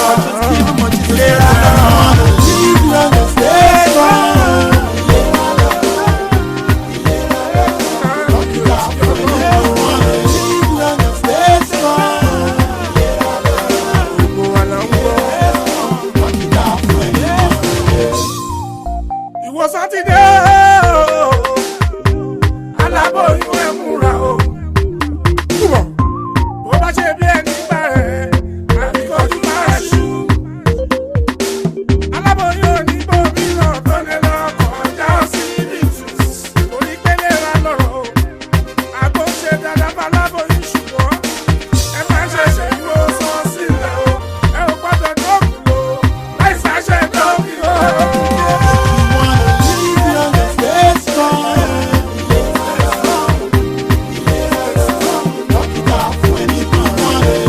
ìlera lọ́rọ̀. Live long and stay strong. Live long and stay strong. Gbogbo wa là ń gbọ́. Ìwọ sátidé o, aláboyún ẹ múra o. Túbọ̀ bó bá ṣe bí ẹni gbà rẹ̀, àbí kọjú máa ṣú. Aláboyún oníbòmí náà tó lè lọ kọjá sí ibi tù. Orí pélé ra lọ́rọ̀ o. Àgbo ń ṣe dáadáa fáláboyún, ṣùgbọ́n ẹ má ṣe ṣe ìwòsàn sílẹ̀ o. Ẹ ò gbọ́dọ̀ dọ́kun o. Láì sáṣẹ dọ́kun o. Live long and stay strong.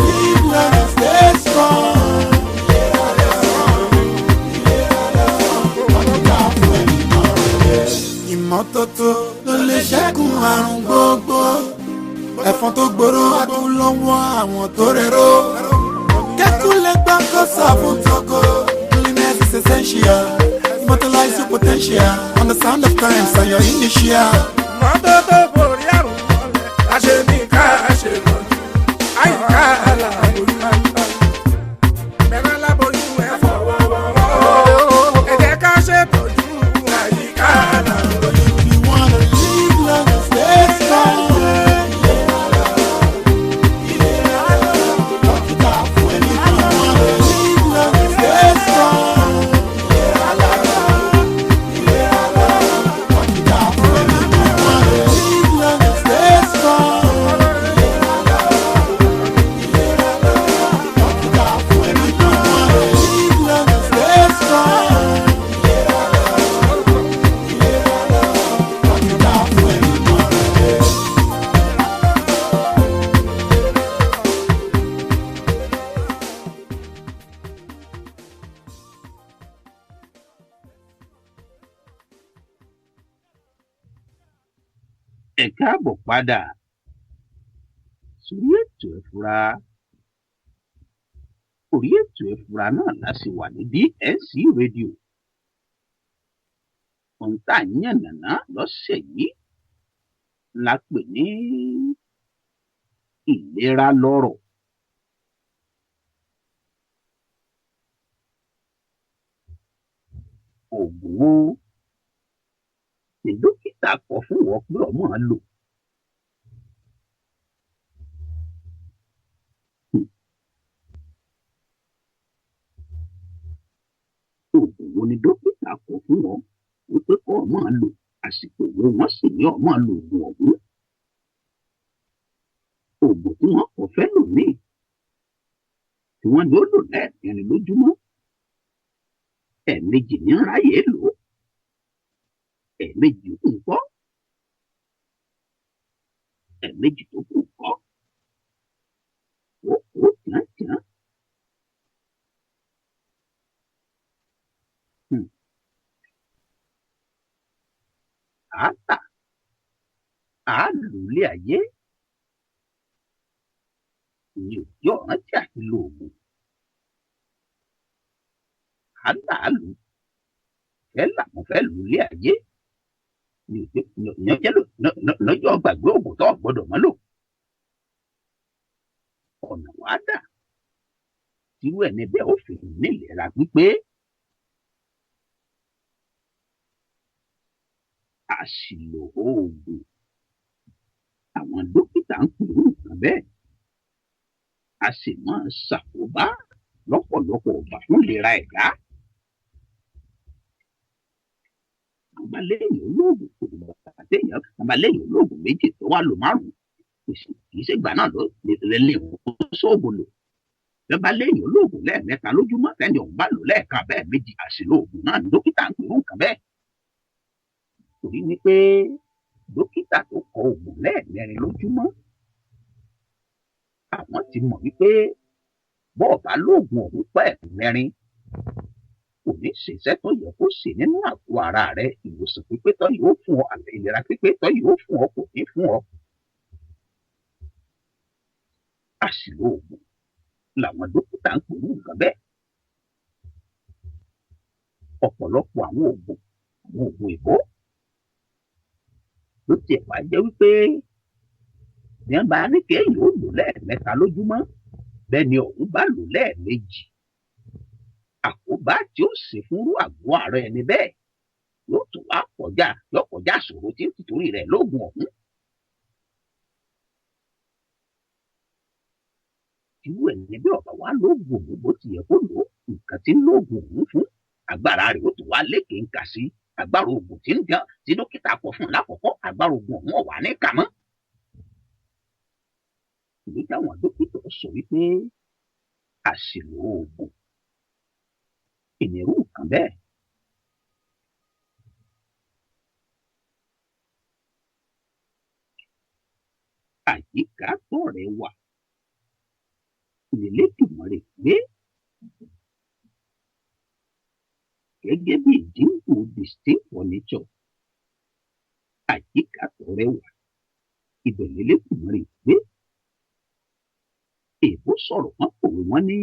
Live long and stay strong. Ìmọ́tótó ló lè ṣẹ́gun àrùn gbogbo. Ẹ̀fọn tó gbòòrò akú lọ́wọ́ àwọn tó rẹ̀rọ. Kẹ́kùlẹ̀ gbọ́ kó sọ fún toko. Cleanliness is essential. Immortalize your potential. On the sound of times and your initial. Mọ́tótó borí àrùn mọ́lẹ̀, láṣẹ ní ká ṣe lọ́jú àyíká aláboyún. Bẹ̀rẹ̀ aláboyún ẹ fọwọ́ wọ́wọ́, ẹ jẹ́ ká ṣètọ́jú àyíká aláboyún. You wanna live long and stay strong. Live long and stay strong. Live Káàbọ̀ padà sórí ètò Ẹ̀fura. Orí ètò Ẹ̀fura náà la sì wà ní DNC Radio. Ohun tá à ń yànnàná lọ́sẹ̀ yìí la pè ní ìlera lọ́rọ̀. Oògùn wo ni dókítà kọ fún wọn pé ọmọ lò? Oògùn wo ni dókítà kọ fún ọ wípé kó o máa lò, àsìkò wo wọ́n sì ní o máa lo oògùn ọ̀hún? Oògùn tí wọ́n kọ fẹ́ lòmíì tí wọ́n ní ó lò lẹ́ẹ̀mẹrin lójúmọ́, ẹ̀ẹ̀mejì ní ń ráyè lò ó, ẹ̀ẹ̀mejì kù ńkọ́? Ẹ̀ẹ̀mejì tó kù ńkọ́? Ó kó tíátíá. Àátà àálùlé ayé ni òjò rántí àti lo oògùn. Àálàálù fẹ́ làwọn fẹ́ lùlé ayé ni òjò jẹ́ lọ́jọ́ gbàgbé oògùn tó gbọ́dọ̀ mọ́ lò. Ọ̀nà wàá dà tírú ẹni bẹ́ẹ̀ ó fi nílera pípé. Àṣìlò oògùn àwọn dókítà ń pèrú nǹkan bẹ́ẹ̀, a sì máa ń ṣàkóbá lọ́pọ̀lọpọ̀ ọ̀gbà fún ìlera ẹ̀dá. Bàbá lẹ́yìn olóògùn kò dìgbà téèyàn bàbá lẹ́yìn olóògùn méjì tó wà lò márùn-ún, kì í ṣègbà náà ló lè lè wọ́n sóògùn lò. Bàbá lẹ́yìn olóògùn lẹ́ẹ̀mẹ́ta lójúmọ́, tẹ́ni ọ̀hún bá lò lẹ́ẹ̀kan bẹ́ẹ̀ méjì, àṣìlò oògùn náà ní dókítà ń pèrú nǹkan bẹ́ẹ̀. Torí wípé dókítà tó kọ oògùn lẹ́ẹ̀mẹrin lójúmọ́, àwọn ti mọ̀ wípé bọ́ọ̀ bá lóògùn ọ̀hún pẹ́ mẹ́rin, kò ní ṣiṣẹ́ tó yẹ kó ṣe nínú àgọ́ ara rẹ. Ìwòsàn pípé tó yóò fún ọ, àti ìlera pípé tó yóò fún ọ kò ní fún ọ. Àṣìlò oògùn làwọn dókítà ń pèrú nǹkan bẹ́ẹ̀. Ọ̀pọ̀lọpọ̀ àwọn oògùn, àwọn oògùn ìbò ló tiẹ̀ wá jẹ́ wípé bí wọ́n bá ní kéèyàn ó lò lẹ́ẹ̀mẹ́ta lójúmọ́, bẹ́ẹ̀ ni òun bá lò lẹ́ẹ̀mejì, àkóbá tí ó ṣe fúnrú àgọ́ ara ẹni bẹ́ẹ̀ yóò tún wá kọjá, yóò kọjá àṣòro tí ń tìtorí rẹ̀ lóògùn ọ̀hún. Irú ẹni bí ọ̀bà wá lóògùn òun bó ti yẹ kó lò ó, nǹkan tí ń lóògùn òun fún agbára rẹ̀ ó tún wá lékè ń kà sí agbára oògùn tí ń dán tí dókítà kọ fún un lákọ̀ọ́kọ́, agbára oògùn ọ̀hún ọ̀wà ní kà mọ́. Ìwé táwọn dókítà sọ wípé àṣìlò oògùn ìnirú nǹkan bẹ́ẹ̀. Àyíká tó rẹwà l'Elédùmarè gbé gẹ́gẹ́ bí ìdínkù distinct furniture. Àyíká tó rẹwà ibẹ̀ l'Elédùmarè gbé. Èèbó sọ̀rọ̀ wọ́n pòwe wọ́n ní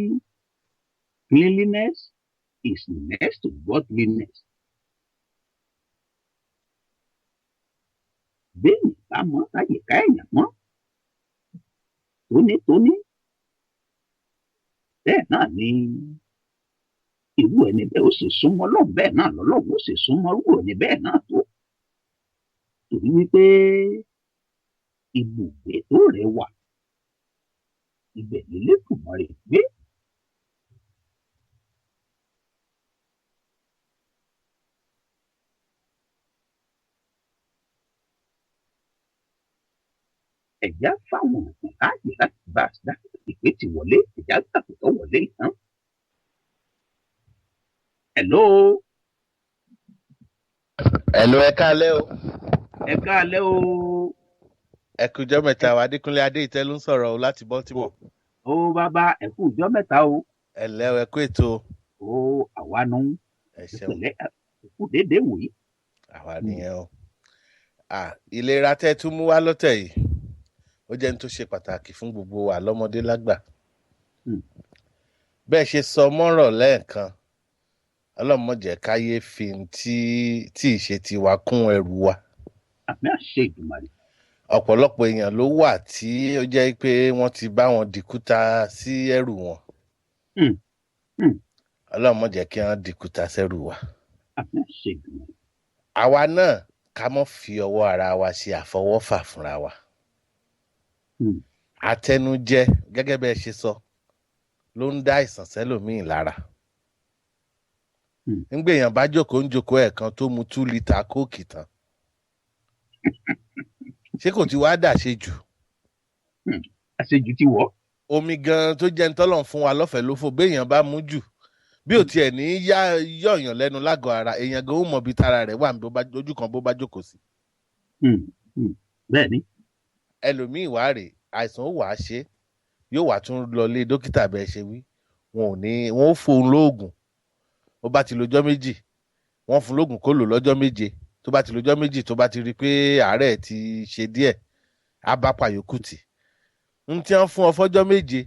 cleanliness is next to godliness. Béèyàn bá mọ́ láyìíká èèyàn mọ́ tónítóní, bẹ́ẹ̀ náà ni irú ẹni bẹ́ẹ̀ ó sì súnmọ́ Ọlọ́run, bẹ́ẹ̀ náà lọ́lọ́run ó sì súnmọ́ irú ẹni bẹ́ẹ̀ náà tó. Torí wípé ibùgbé tó rẹwà ibẹ̀ l'Elédùmarè gbé. Ẹ̀já fáwọn èèyàn láàyè láti bá a dá ìpè tí wọlé, ẹ̀já gbàgbé tó wọlé tán. Hello. Hello, ẹ káalẹ́ o. Ẹ káalẹ́ o. Ẹ kú ọjọ́ mẹ́ta o, Adékúnlé Adéìtẹ́ ló ń sọ̀rọ̀ o láti Baltimore. Ó bàbá, ẹ kú ọjọ́ mẹ́ta o. Ẹ ǹlẹ́ o, ẹ kú ètò. Ó àwa nu. Ẹ ṣeun. Ìpìlẹ̀ ẹ kú déédéé wòyí. Àwa nìyẹn o. Ìlera tẹ́ tún mú wá lọ́tẹ̀ yìí, ó jẹ́ ní tó ṣe pàtàkì fún gbogbo wa lọ́mọdé lágbà. Bẹ́ẹ̀ ṣe sọ mọ́rọ̀ lẹ́ẹ̀kan, Ọlọ́run má jẹ́ káyé fi n tí ì ṣe tiwa kún ẹrù wa. Àmì àṣẹ Ìdùmarè. Ọ̀pọ̀lọpọ̀ èèyàn ló wà tí ó jẹ́ pé wọ́n ti bá wọn dìkúta sí ẹrù wọn. Ọlọ́run má jẹ́ kí wọ́n dìkúta sẹ́rù wa. Àmì àṣẹ Ìdùmarè. Àwa náà ká mọ́ fi ọwọ́ ara wa ṣe àfọwọ́fà fúnra wa. Àtẹnujẹ, gẹ́gẹ́ bẹ́ẹ̀ ṣe sọ, ló ń dá àìsàn sẹ́lòmíì lára. Ńgbà èèyàn bá jókòó ń jókòó ẹ̀ẹ̀kan tó mu 2 litre Coke tán, ṣé kò ti wá dà ṣe jù? Àṣejù ti wọ̀. Omi gan tó jẹ́ ntọ́lọ̀ fún wa lọ́fẹ̀ẹ́ ló fò, béèyàn bá mú jù, bí ò tiẹ̀ ní yá yọ̀yàn lẹ́nu lágọ̀ọ́ ara, èèyàn gan ó mọ̀ bí tara rẹ̀ wà ní ojú kan bó bá jókòó sí. Bẹ́ẹ̀ ni. Ẹlòmíì wá rèé, àìsàn ó wàá ṣe, yóò wá tún lọ lé dókítà. Bẹ́ẹ̀ ṣe wí, wọn ò ní wọn ó fóun lóògùn. Ó bá ti lọ́jọ́ 2, wọ́n fún lóògùn kó lò lọ́jọ́ 7. Tó bá ti lọ́jọ́ 2, tó bá ti rí i pé àárẹ̀ ti ṣe díẹ̀, á bá pàyókù tì. N tí wọ́n fún ọ fọ́jọ́ 7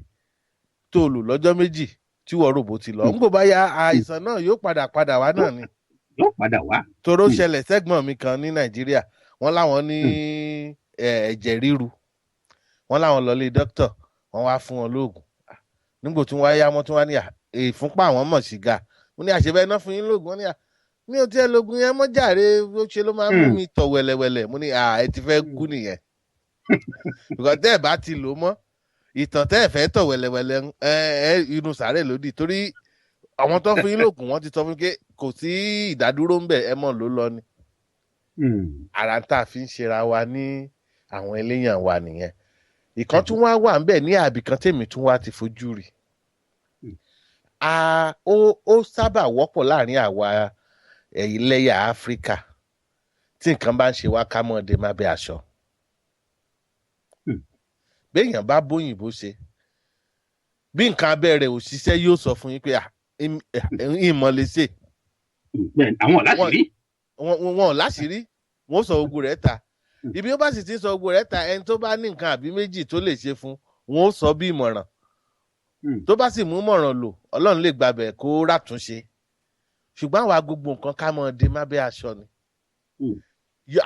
tó lò lọ́jọ́ 2 tí wọ́n rò bó ti lọ, ń gbò bá ya àìsàn náà yóò padà padà wá náà ni. Yóò padà wá. Toró ṣẹlẹ̀ sẹ́gbọ̀n mi kan ní Nàìjíríà. Wọ́n láwọn ní ẹ̀jẹ̀ ríru, wọ́n láwọn lọ lé dókítà, wọ́n wá fún wọn lóògùn. Nígbò tí wọ́n á yá, wọ́n tún wá ní ìfúnpá àwọn mọ̀ sí ga. Mo ní àṣebẹ́ iná fún yín lóògùn. Wọ́n ní mi ò tiẹ̀ lóògùn yẹn mọ́ jàre, ó ṣe ló máa ń mú mi tọ̀ wẹ̀lẹ̀wẹ̀lẹ̀. Mo ní ẹ ti fẹ́ kú nìyẹn, because tẹ́ ẹ̀ bá ti lò mọ́, ìtàn tẹ́ ẹ̀ fẹ́ tọ̀ wẹ̀lẹ̀wẹ̀lẹ̀, ẹ ẹ inú sàárè lódì, torí àwọn tó fún yín lóògùn, wọ́n ti sọ fún pé kò sí ìdádúró ń bẹ̀, ẹ mọ̀ ló lọ ni. Ara tá a fi ń ṣera wa ní àwọn eléyàn wa nìyẹn. Ìkan tún wá wà ńbẹ̀ ní àbí kan tèmi tún wá ti fojú rí, ó sábà wọ́pọ̀ láàrin àwa ẹlẹ́yà Áfíríkà, tí nǹkan bá ń ṣe wá, ká mọ́ ọdẹ má bẹ́ aṣọ. Béèyàn bá bóyìnbó ṣe, bí nǹkan abẹ́ rẹ̀ ò ṣiṣẹ́, yóò sọ fún yín pé ìmọ̀ lè ṣe. Àwọn láṣìírí. Wọn ò láṣìírí, wọn ò sọ gbogbo rẹ̀ ta. Ibi ó bá sì ti ń sọ gbogbo rẹ̀ ta, ẹni tó bá ní nǹkan àbí méjì tó lè ṣe fún wọn, ó sọ bí ìmọ̀ràn. Tó bá sì mú mọ̀ràn lò, Ọlọ́run lè gbàbẹ̀ kó ràtúnṣe. Ṣùgbọ́n àwa, gbogbo nǹkan ká mọ̀ dé má bẹ́ aṣọ ni.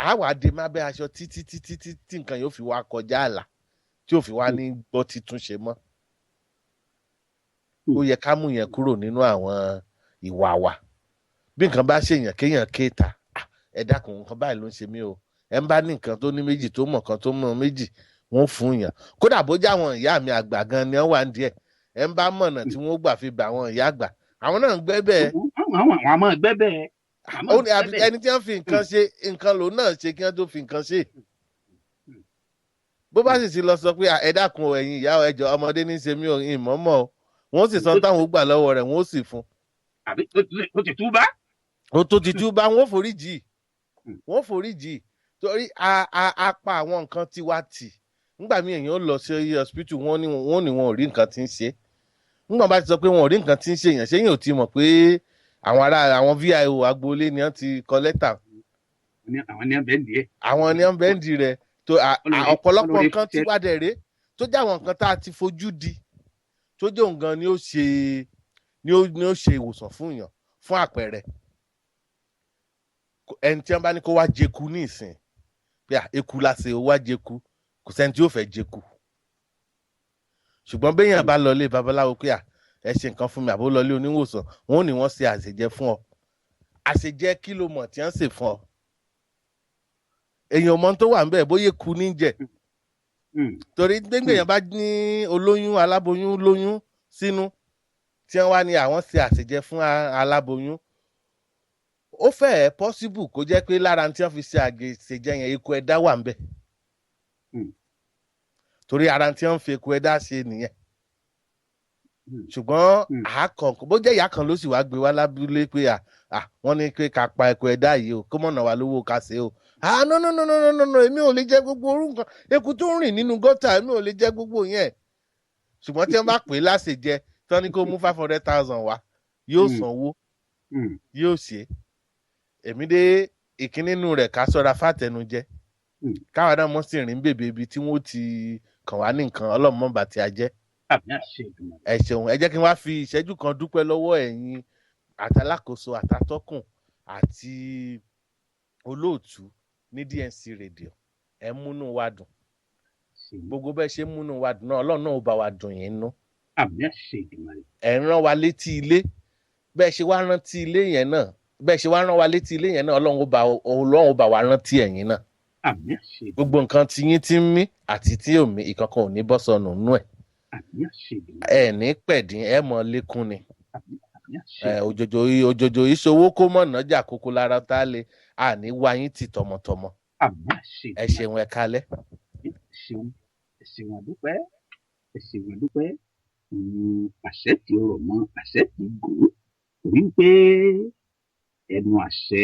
Àwa dé má bẹ́ aṣọ títí títí tí nǹkan yóò fi wá kọjá àlà, tí yóò fi wá ní gbọ́ títúnṣe mọ́. Ó yẹ ká mú yẹn kúrò nínú àwọn ìwà wa. Bí nǹkan bá ṣèyàn, kéèyàn kéta, "Ẹ dákun, nǹkan báyìí ló ń ṣe mí o." Ẹ ń bá ní nǹkan tó ní méjì, tó mọ̀ kan tó mọ̀ méjì, wọ́n fún yàn. Kódà bó jẹ́ àwọn ìyá mi àgbà gan ni wọ́n wà ń díẹ̀, ẹ ń bá mọ̀nà tí wọ́n gbà fi bà àwọn ìyá àgbà, àwọn náà ń gbẹ́ bẹ́ẹ̀. Àwọn àmọ́ gbẹ́ bẹ́ẹ̀. Ẹni tí wọ́n fi nǹkan ṣe, nǹkan lòun náà ṣe kí wọ́n tó fi nǹkan ṣe. Bó bá sì ti lọ sọ pé, "Ẹ dákun ẹ̀yin ìyá, ẹ jọ̀ọ́, ọmọdé ní í ṣe mí o, ìmọ̀ọ́mọ̀ o," wọ́n sì sọ táwọn ó gbà lọ́wọ́ rẹ̀, wọ́n ó sì fún. Àbí ó ti túbá. Ó tó ti túbá, wọ́n forí jì, wọ́n forí jì, torí a pa àwọn nǹkan tiwa tì. Nígbà míì, èèyàn ó lọ sí hospital, wọ́n ní wọn ò rí nǹkan tí ń ṣe. Nígbà bá ti sọ pé wọn ò rí nǹkan tí ń ṣe èèyàn, ṣé èèyàn ò ti mọ̀ pé àwọn ará àwọn VIO agboolé ni wọ́n ti kọ lẹ́tà? Àwọn ni wọ́n bẹ́ẹ̀ ń di ẹ̀. Àwọn ni wọ́n bẹ́ẹ̀ ń di rẹ̀ tó. Ọ̀pọ̀lọpọ̀ nǹkan tí wá dẹ̀ rèé tó jẹ́ àwọn nǹkan tá a ti fojú di, tó jẹ́ òun gan ni ó ṣe ìwòsàn fún èèyàn. Fún àpẹẹrẹ, ẹni tí wọ́n bá ní kó wá jẹku ní ìsìn pé eku la ṣe, ó wá jẹku, kò sẹ́ni tí ó fẹ́ jẹku. Ṣùgbọ́n béèyàn bá lọ lé babaláwo pé ẹ ṣe nǹkan fún mi, àbó lọ lé oníwòsàn, wọn ò ní wọ́n ṣe àṣejẹ fún ọ. Àṣejẹ kí ló mọ̀ tí wọ́n ṣe fún ọ? Èèyàn mọ tó wà ń bẹ̀, bóyá eku ní jẹ. Torí gbẹ́ngbẹ́ èèyàn bá ní olóyún, aláboyún lóyún sínú, tí wọ́n wá ní àwọn ṣe àṣejẹ fún aláboyún, ó fẹ́ẹ̀ possible kó jẹ́ pé lára tí wọ́n fi ṣe àṣejẹ yẹn, eku ẹ̀dá wà ń bẹ̀, torí ara tí wọ́n fi eku ẹ̀dá ṣe nìyẹn. Ṣùgbọ́n àákàn bó jẹ́ ìyá kan ló sì wá gbé wá lábúlé pé à wọ́n ní pé ká pa eku ẹ̀dá yìí o, kó mọ̀nà wá lówó ká ṣe o. Ah, no, no, no, no, no, no, èmi ò lè jẹ gbogbo orú nǹkan eku tó ń rìn nínú gọ́tà, èmi ò lè jẹ gbogbo yẹn. Ṣùgbọ́n tí wọ́n bá pè é láṣejẹ, tí wọ́n ní kó mú 500,000 wá, yóò sanwó, yóò ṣe. Èmi dé ìkíní nínú rẹ̀, ká ṣọ́ra fàtẹnujẹ. Káwa náà mọ̀ sí rìn bèbè ibi tí wọ́n ti kàn wá ní nǹkan ọlọ́mọ bá ti a jẹ́. Ẹ ṣeun. Ẹ jẹ́ kí n wá fi ìṣẹ́jú kan dúpẹ́ lọ́wọ́ ẹ̀yin àtàlákòóso àtàtọ́kùn àti olóòtú ní DNC Radio. Ẹ múnú wa dùn, gbogbo bẹ́ẹ̀ ṣe múnú wa dùn náà, ọlọ́run náà ó bá wa dùn yín nú. Ẹ ń rán wa létí ilé, bẹ́ẹ̀ ṣe wá rántí ilé yẹn náà, bẹ́ẹ̀ ṣe wá rán wa létí ilé yẹn náà, ọlọ́run ó bá wa rántí ẹ̀yin náà. Gbogbo nǹkan tí yín ti ń mí àti tí ò mí, ìkankan ò ní bọ́ sọnù nú ẹ̀. Ẹ ní pẹ̀dín, ẹ mọ̀ lékún ni. Òjòjò ìṣòwò kó mọ̀nà jà kókó lára tá a lè àní wá yín tì tọmọtọmọ. Ẹ ṣeun, ẹ kalẹ́. Ẹ ṣeun, ẹ ṣeun àdúpẹ́, ẹ ṣeun àdúpẹ́. Àṣẹ ti rọ̀ mọ́, àṣẹ ti gùn, torí pé ẹnu àṣẹ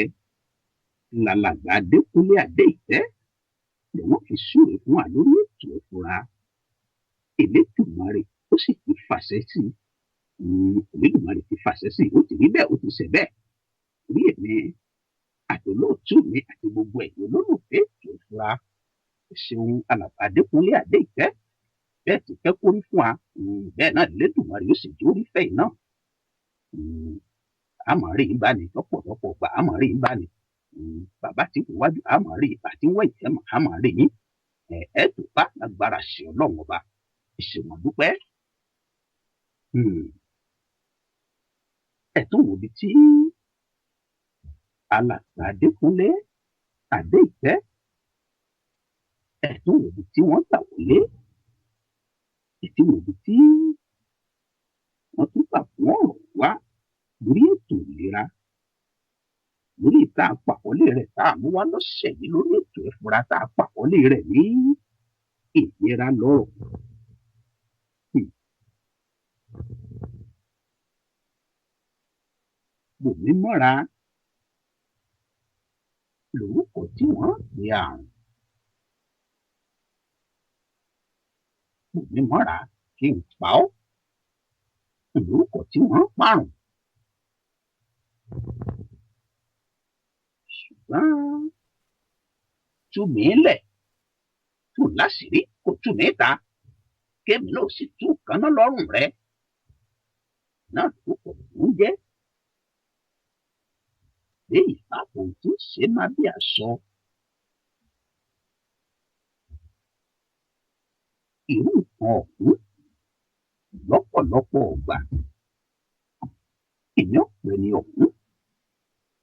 làlàgbà Adékúnlé Adéìtẹ́ ni wọ́n fi súre fún wa lórí ètò ìfura. Elédùmarè ó sì ti fàṣẹ sí i, Elédùmarè ti fàṣẹ sí i, ó ti rí bẹ́ẹ̀, ó ti ṣe bẹ́ẹ̀. Orí èmi àtolóòtú mi àti gbogbo ẹ̀yin olólùfẹ́ ètò ìfura, ẹ ṣeun alàgbà Adékúnlé Adéìtẹ́. Bẹ́ẹ̀ ti fẹ́ kórí fún wa, bẹ́ẹ̀ náà Elédùmarè ó sì jórí fẹ́yìn náà. Àmọ́ rí i bá ní lọ́pọ̀lọpọ̀ gbà, àmọ́ rí i bá ní bàbá tí kò wájú, àmọ́ rí i àti wọ́ ìtẹ́mọ̀, àmọ́ rí yín. Ẹ tó bá lágbára ṣe ọlọ́run ọba, ìṣèwọ̀n dúpẹ́. Ẹ tún wò bí tí alàgbà Adékúnlé Adéìtẹ́, ẹ tún wò bí tí wọ́n gbà wọlé, ẹ tún wò bí tí wọ́n tún gbà fún ọ̀rọ̀ wá lórí ètò ìlera, lórí ìta àpàkọ́lé rẹ̀ tá a mú wá lọ́sẹ̀ yìí lórí ètò ìfura tá a pàkọ́lé rẹ̀ ní ìlera lọ́rọ̀. Bòmí mọ́ra lórúkọ tí wọ́n pè àrùn. Bòmí mọ́ra kí n pa ọ́ lórúkọ tí wọ́n pààrùn. Ṣùgbọ́n tú mi lẹ̀, tú láṣìírí, kò tú mi ta, kémi náà sì tú kaná lọ́rùn rẹ náà tó kọ̀ ń jẹ́. Léyìí báwo tí ṣe máa bí aṣọ. Irú nǹkan ọ̀hún lọ́pọ̀lọpọ̀ ọgbà èmi ọ̀pẹ ni ọ̀hún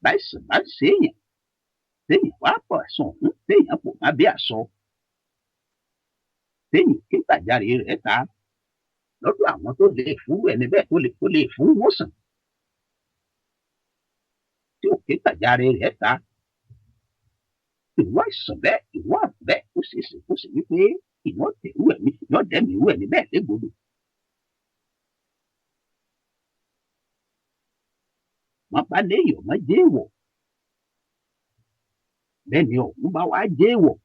láìsàn bá ṣèèyàn téèyàn wá pọ̀ ẹ̀sán ọ̀hún, téèyàn kò má bí aṣọ, téèyàn ké gbàjarè rẹ̀ ta lọ́dọ̀ àwọn tó lè fún ẹni bẹ́ẹ̀ tó lè fún wòsàn, tí ò ké gbàjarè rẹ̀ ta, ìwọ àìsàn bẹ́ẹ̀, ìwọ àrùn bẹ́ẹ̀, ó ṣeé ṣe kó ṣe wípé ìwọ tẹ̀rù ẹ̀mí, ìwọ dẹ̀mí irú ẹni bẹ́ẹ̀ légbodò. Wọ́n bá léèyàn mọ́ jéèwọ̀, bẹ́ẹ̀ ni ọ̀hún bá wá jéèwọ̀,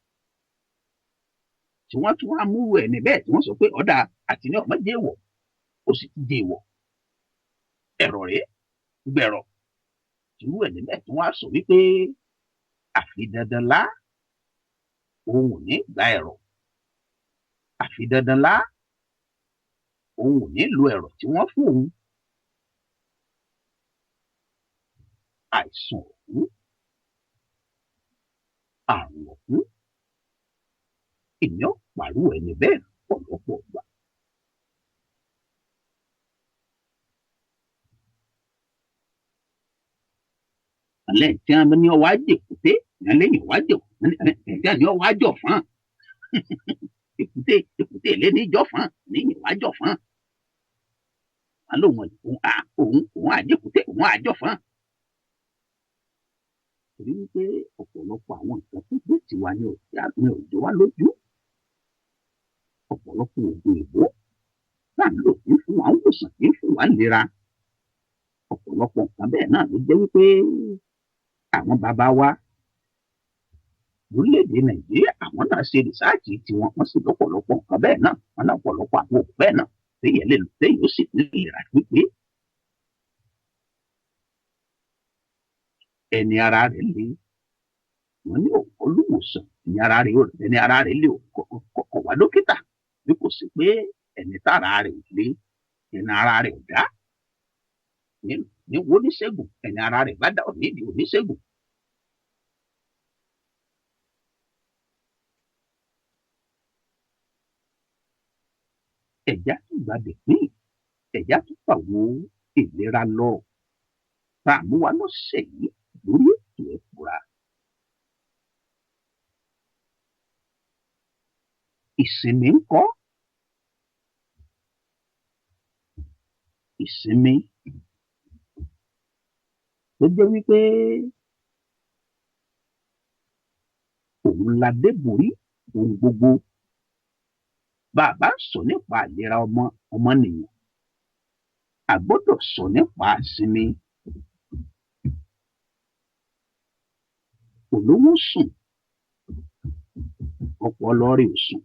tí wọ́n tún wá múrú ẹni bẹ́ẹ̀ tí wọ́n sọ pé ọ̀dà àti ní ọmọ jéèwọ̀, ó sì ti jéèwọ̀, ẹ̀rọ rẹ̀ gbẹ̀rọ̀, irú ẹni bẹ́ẹ̀ tí wọ́n á sọ wípé àfi dandan lá òun ò ní gba ẹ̀rọ, àfi dandan lá òun ò ní lo ẹ̀rọ tí wọ́n fún òun. Àìsàn ọ̀hún, àrùn ọ̀hún, èmi ò pàrọ̀ ẹni bẹ́ẹ̀ lọ́pọ̀lọpọ̀ gbà. Alẹ́ tí wọ́n ní ọwọ́ àjẹkùté, lẹ́yìn ọwọ́ àjẹkùté, tí wọ́n ní ọwọ́ àjọfọ́n, èkúté èkúté lé ní ìjọfọ́n, lẹ́yìn ọwọ́ àjọfọ́n. Wọ́n lóun òun àjẹkùté, òun àjọfọ́n. Torí wípé ọ̀pọ̀lọpọ̀ àwọn nǹkan tó gbé tiwa ní òjò wa lójú, ọ̀pọ̀lọpọ̀ oògùn ìbò náà lò ní fún wa ń wòsàn, ní fún wa ń lera. Ọ̀pọ̀lọpọ̀ nǹkan bẹ́ẹ̀ náà ló jẹ́ wípé àwọn bàbá wa lórílẹ̀‐èdè Nàìjíríà, àwọn náà ṣe rìsáàjì tiwọn, wọ́n sì lọ́pọ̀lọpọ̀ nǹkan bẹ́ẹ̀ náà, wọ́n náà ọ̀pọ̀lọpọ̀ àwọn òògùn bẹ́ẹ̀ náà téèyàn lè lò téèyàn ó sì ní ìlera pípé. Ẹni ara rẹ̀ le, wọ́n ní olùwòsàn Ẹni ara rẹ̀ ò ẹni ara rẹ̀ lè kọ̀ wá dókítà, bí kò sí pé ẹni tára rẹ̀ ò lé, ẹni ara rẹ̀ ò dá ní wo oníṣègùn, ẹni ara rẹ̀ bá dá ò nídìí oníṣègùn. Ẹ̀já tó gbàdé pín, ẹ̀já tó fàwo ìlera lọ tá a mú wa lọ́sẹ̀ yìí lórí ètò Ẹ̀fura. Ìsinmi ń kọ́, ìsinmi tó jẹ́ wípé òun la dé borí ohun gbogbo. Bàbá sọ nípa ìlera ọmọ ọmọnìyàn, a gbọ́dọ̀ sọ nípa ìsinmi. Olówó sùn, ọpọlọ rẹ̀ ò sùn.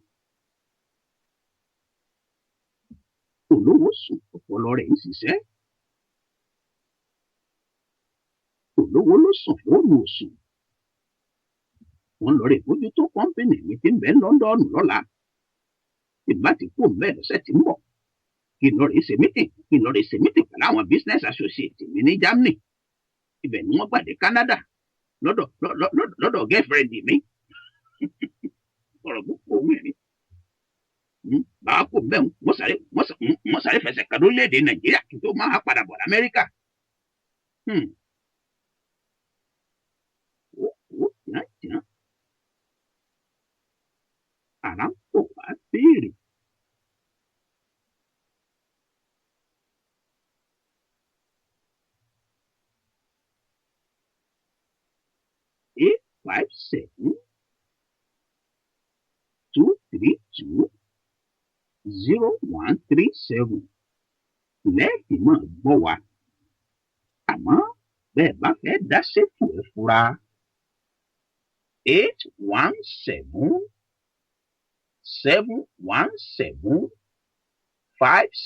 Olówó sùn, ọpọlọ rẹ̀ ń ṣiṣẹ́. Olówó ló sùn, fóònù ò sùn. Wọ́n lọ rè bójútó kọ́ńpìnì mi tí ń bẹ ní Lọ́ńdọ̀nù lọ́la. Ìgbà tí kò ń bẹ́ẹ̀ lọ́sẹ̀ tí ń bọ̀, kí n lọ rè ṣe mítìn, kí n lọ rè ṣe mítìn pẹ̀lú àwọn business associate mi ní Germany. Ibẹ̀ ni wọ́n gbàdé Canada lọ́dọ̀ lọ́dọ̀ girlfriend mi. Ọ̀rọ̀ púpọ̀ òun ẹ̀rí. Bàbá kò bẹ́ẹ̀, wọ́n sáré fẹsẹ̀ kan lórílẹ̀‐èdè Nàìjíríà kí n tó máa padà bọ̀ l'Amẹ́ríkà. Ó tíán tíán àrà ń pò wá béèrè. 857-232-0137 lẹ́ẹ̀kì máa gbọ́ wa. Àmọ́ bẹ́ẹ̀ bá fẹ́ dá sétò Ẹ̀fura,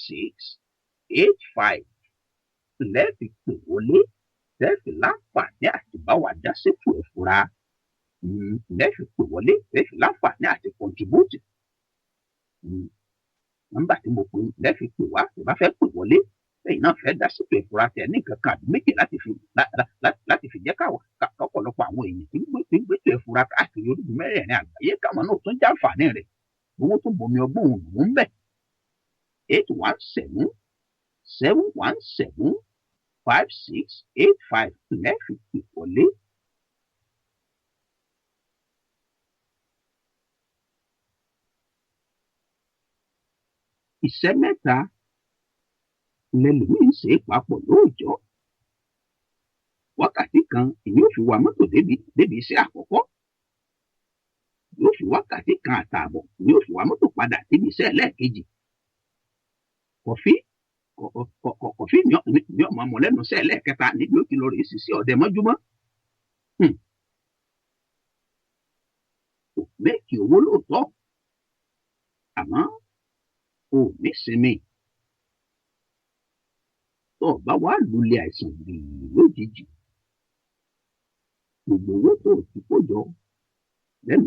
817-717-5685 lẹ́ẹ̀fi pè wọlé, lẹ́ẹ̀fi láǹfààní àti bá wa dá sétò Ẹ̀fura, lẹ́ẹ̀fi pè wọlé, lẹ́ẹ̀fi láǹfààní àti contribute. Nọ́mbà tí mo pè lẹ́ẹ̀fi pè wá, tẹ́ bá fẹ́ pè wọlé, lẹ́yìn náà fẹ́ dá sétò Ẹ̀fura, tẹ̀ ní nǹkan kan àbí méjì láti fi jẹ́ káwọ́ ọ̀pọ̀lọpọ̀ àwọn èèyàn tí ń gbé tó Ẹ̀fura káàkiri orígun mẹ́rẹ̀ẹ̀rin àgbáyé káwọn náà tún jàǹfààní rẹ̀. Owó tó bomi ọgbọ́n òun lòún bẹ̀. 817-717-5685 lẹ́ẹ̀fi pè wọlé. Iṣẹ́ mẹ́ta lẹlòmíín ṣe é papọ̀ lóòjọ́. Wákàtí kan èyí ò fi wa mọ́tò débi iṣẹ́ àkọ́kọ́, yóò fi wákàtí kan àtààbọ̀ yóò fi wa mọ́tò padà débi iṣẹ́ ẹlẹ́ẹ̀kejì. Kọfí kọfí ní ọmọ ọmọ lẹ́nu iṣẹ́ ẹlẹ́ẹ̀kẹta níbi ó ti lọ rèé ṣiṣẹ́ ọdẹ mọ́júmọ́. Kò make owó lóòótọ́, àmọ́ ò ní sinmi. Tó o bá wá lulẹ̀ àìsàn gbìyì lójijì, gbogbo owó tó o ti kó jọ lẹ́nu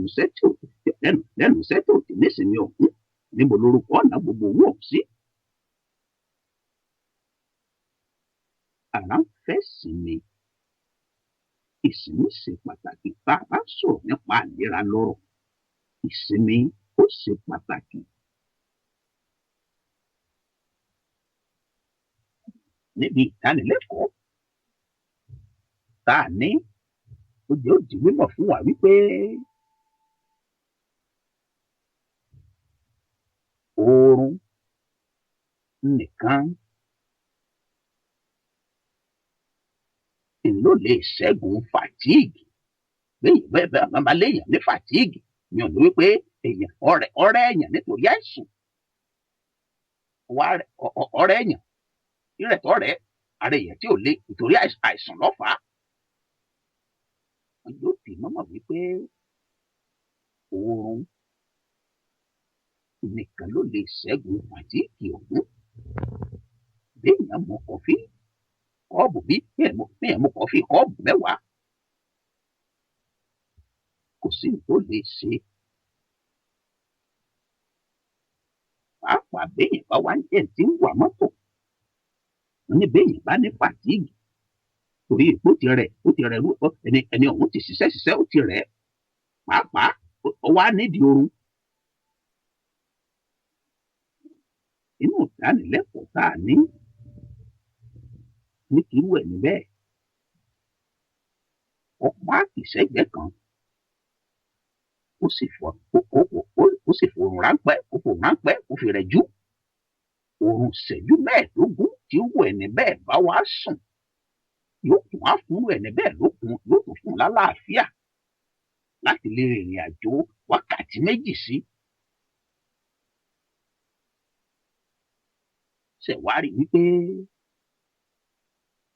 iṣẹ́ tó ti nísinmi ọ̀hún, níbo lorúkọ ọ̀nà gbogbo owó ọ̀hún sí? Ara ń fẹ́ sinmi. Ìsinmi ṣe pàtàkì. Bá a bá sọ̀rọ̀ nípa ìlera lọ́rọ̀, ìsinmi ó ṣe pàtàkì. Níbi ìdánilẹ́kọ̀ọ́ tá a ní, ó jẹ́ ó di mímọ̀ fún wa wípé oorun nìkan ló lè ṣẹ́gun fatigue. Bẹ́ẹ̀ bẹ́ẹ̀ bẹ́ẹ̀ bá léèyàn ní fatigue mi ò ní wípé èèyàn ọ̀rẹ́ èèyàn nítorí àìsàn ọ̀rẹ́ èèyàn ìrẹ̀tọ́ rẹ̀ ara èèyàn tí ò lé nítorí àìsàn lọ́fàá. Wọn yóò fi mọ́mọ́ wípé oorun nìkan ló lè ṣẹ́gun fatigue ọ̀hún. Béèyàn mu kọfí kọ́ọ̀bù bí béèyàn mu kọfí kọ́ọ̀bù 10, Kò sí ní tó lè ṣe. Pàápàá béèyàn bá wá ń jẹ́ tí ń wà mọ́tò, wọ́n ní béèyàn bá ní fàtíìgì torí èpo ti rẹ̀, ó ti rẹ̀, ẹni ọ̀hún ti ṣiṣẹ́ ṣiṣẹ́, ó ti rẹ̀, pàápàá ó wá nídìí oorun. Inú ìdánilẹ́kọ̀ọ́ tá a ní ní kí irú ẹ̀ níbẹ̀ ó páàkì sẹ́gbẹ̀ẹ́ kan, ó sì fọ ó sì fòrùn ráńpẹ́, ó fòrùn ráńpẹ́, ó fi rẹ̀ jú oorun ìṣẹ́jú 15 tí ó wù ẹni bẹ́ẹ̀ bá wá sùn, yóò tún á fún ẹni bẹ́ẹ̀ lókun, yóò tún fún un lálàáfíà láti lè rìnrìn àjò wákàtí 2 sí. Ṣẹ̀wárí wípé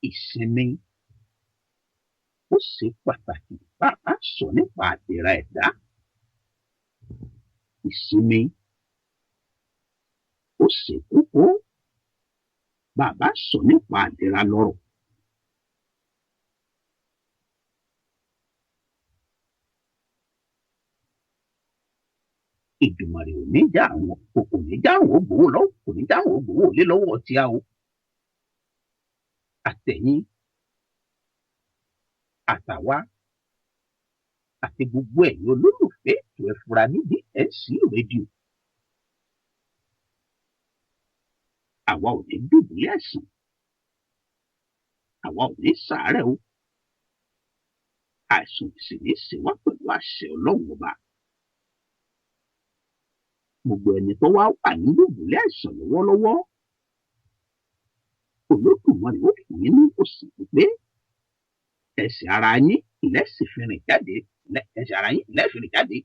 ìsinmi ó ṣe pàtàkì bá a sọ nípa àdìrà ẹ̀dá. Ìsinmi ó ṣe kókó bá a sọ nípa àdìrà lọ́rọ̀. Èdùmàrè ò ní já àwọn, kò ní já àwọn ògbówó lọ́wọ́, kò ní já àwọn ògbówó lé lọ́wọ́ tí a o. Àtẹ̀yìn àtàwa àti gbogbo ẹ̀yin olólùfẹ́ ètò Ẹ̀fura ní DSC rédíò. Àwa ò ní dùbúlẹ̀ àìsàn, àwa ò ní ṣàárẹ̀ o. Àìsàn sì ní ṣe wá pẹ̀lú àṣẹ Ọlọ́run Ọba. Gbogbo ẹni tó wá wà ní dùbúlẹ̀ àìsàn lọ́wọ́lọ́wọ́, Olódùmarè ó fún yín ní ìwòsàn pípé. Ẹsẹ̀ ara yín lẹ́sìn fi rìn jáde, ẹsẹ̀ ara yín lẹ́sìn rìn jáde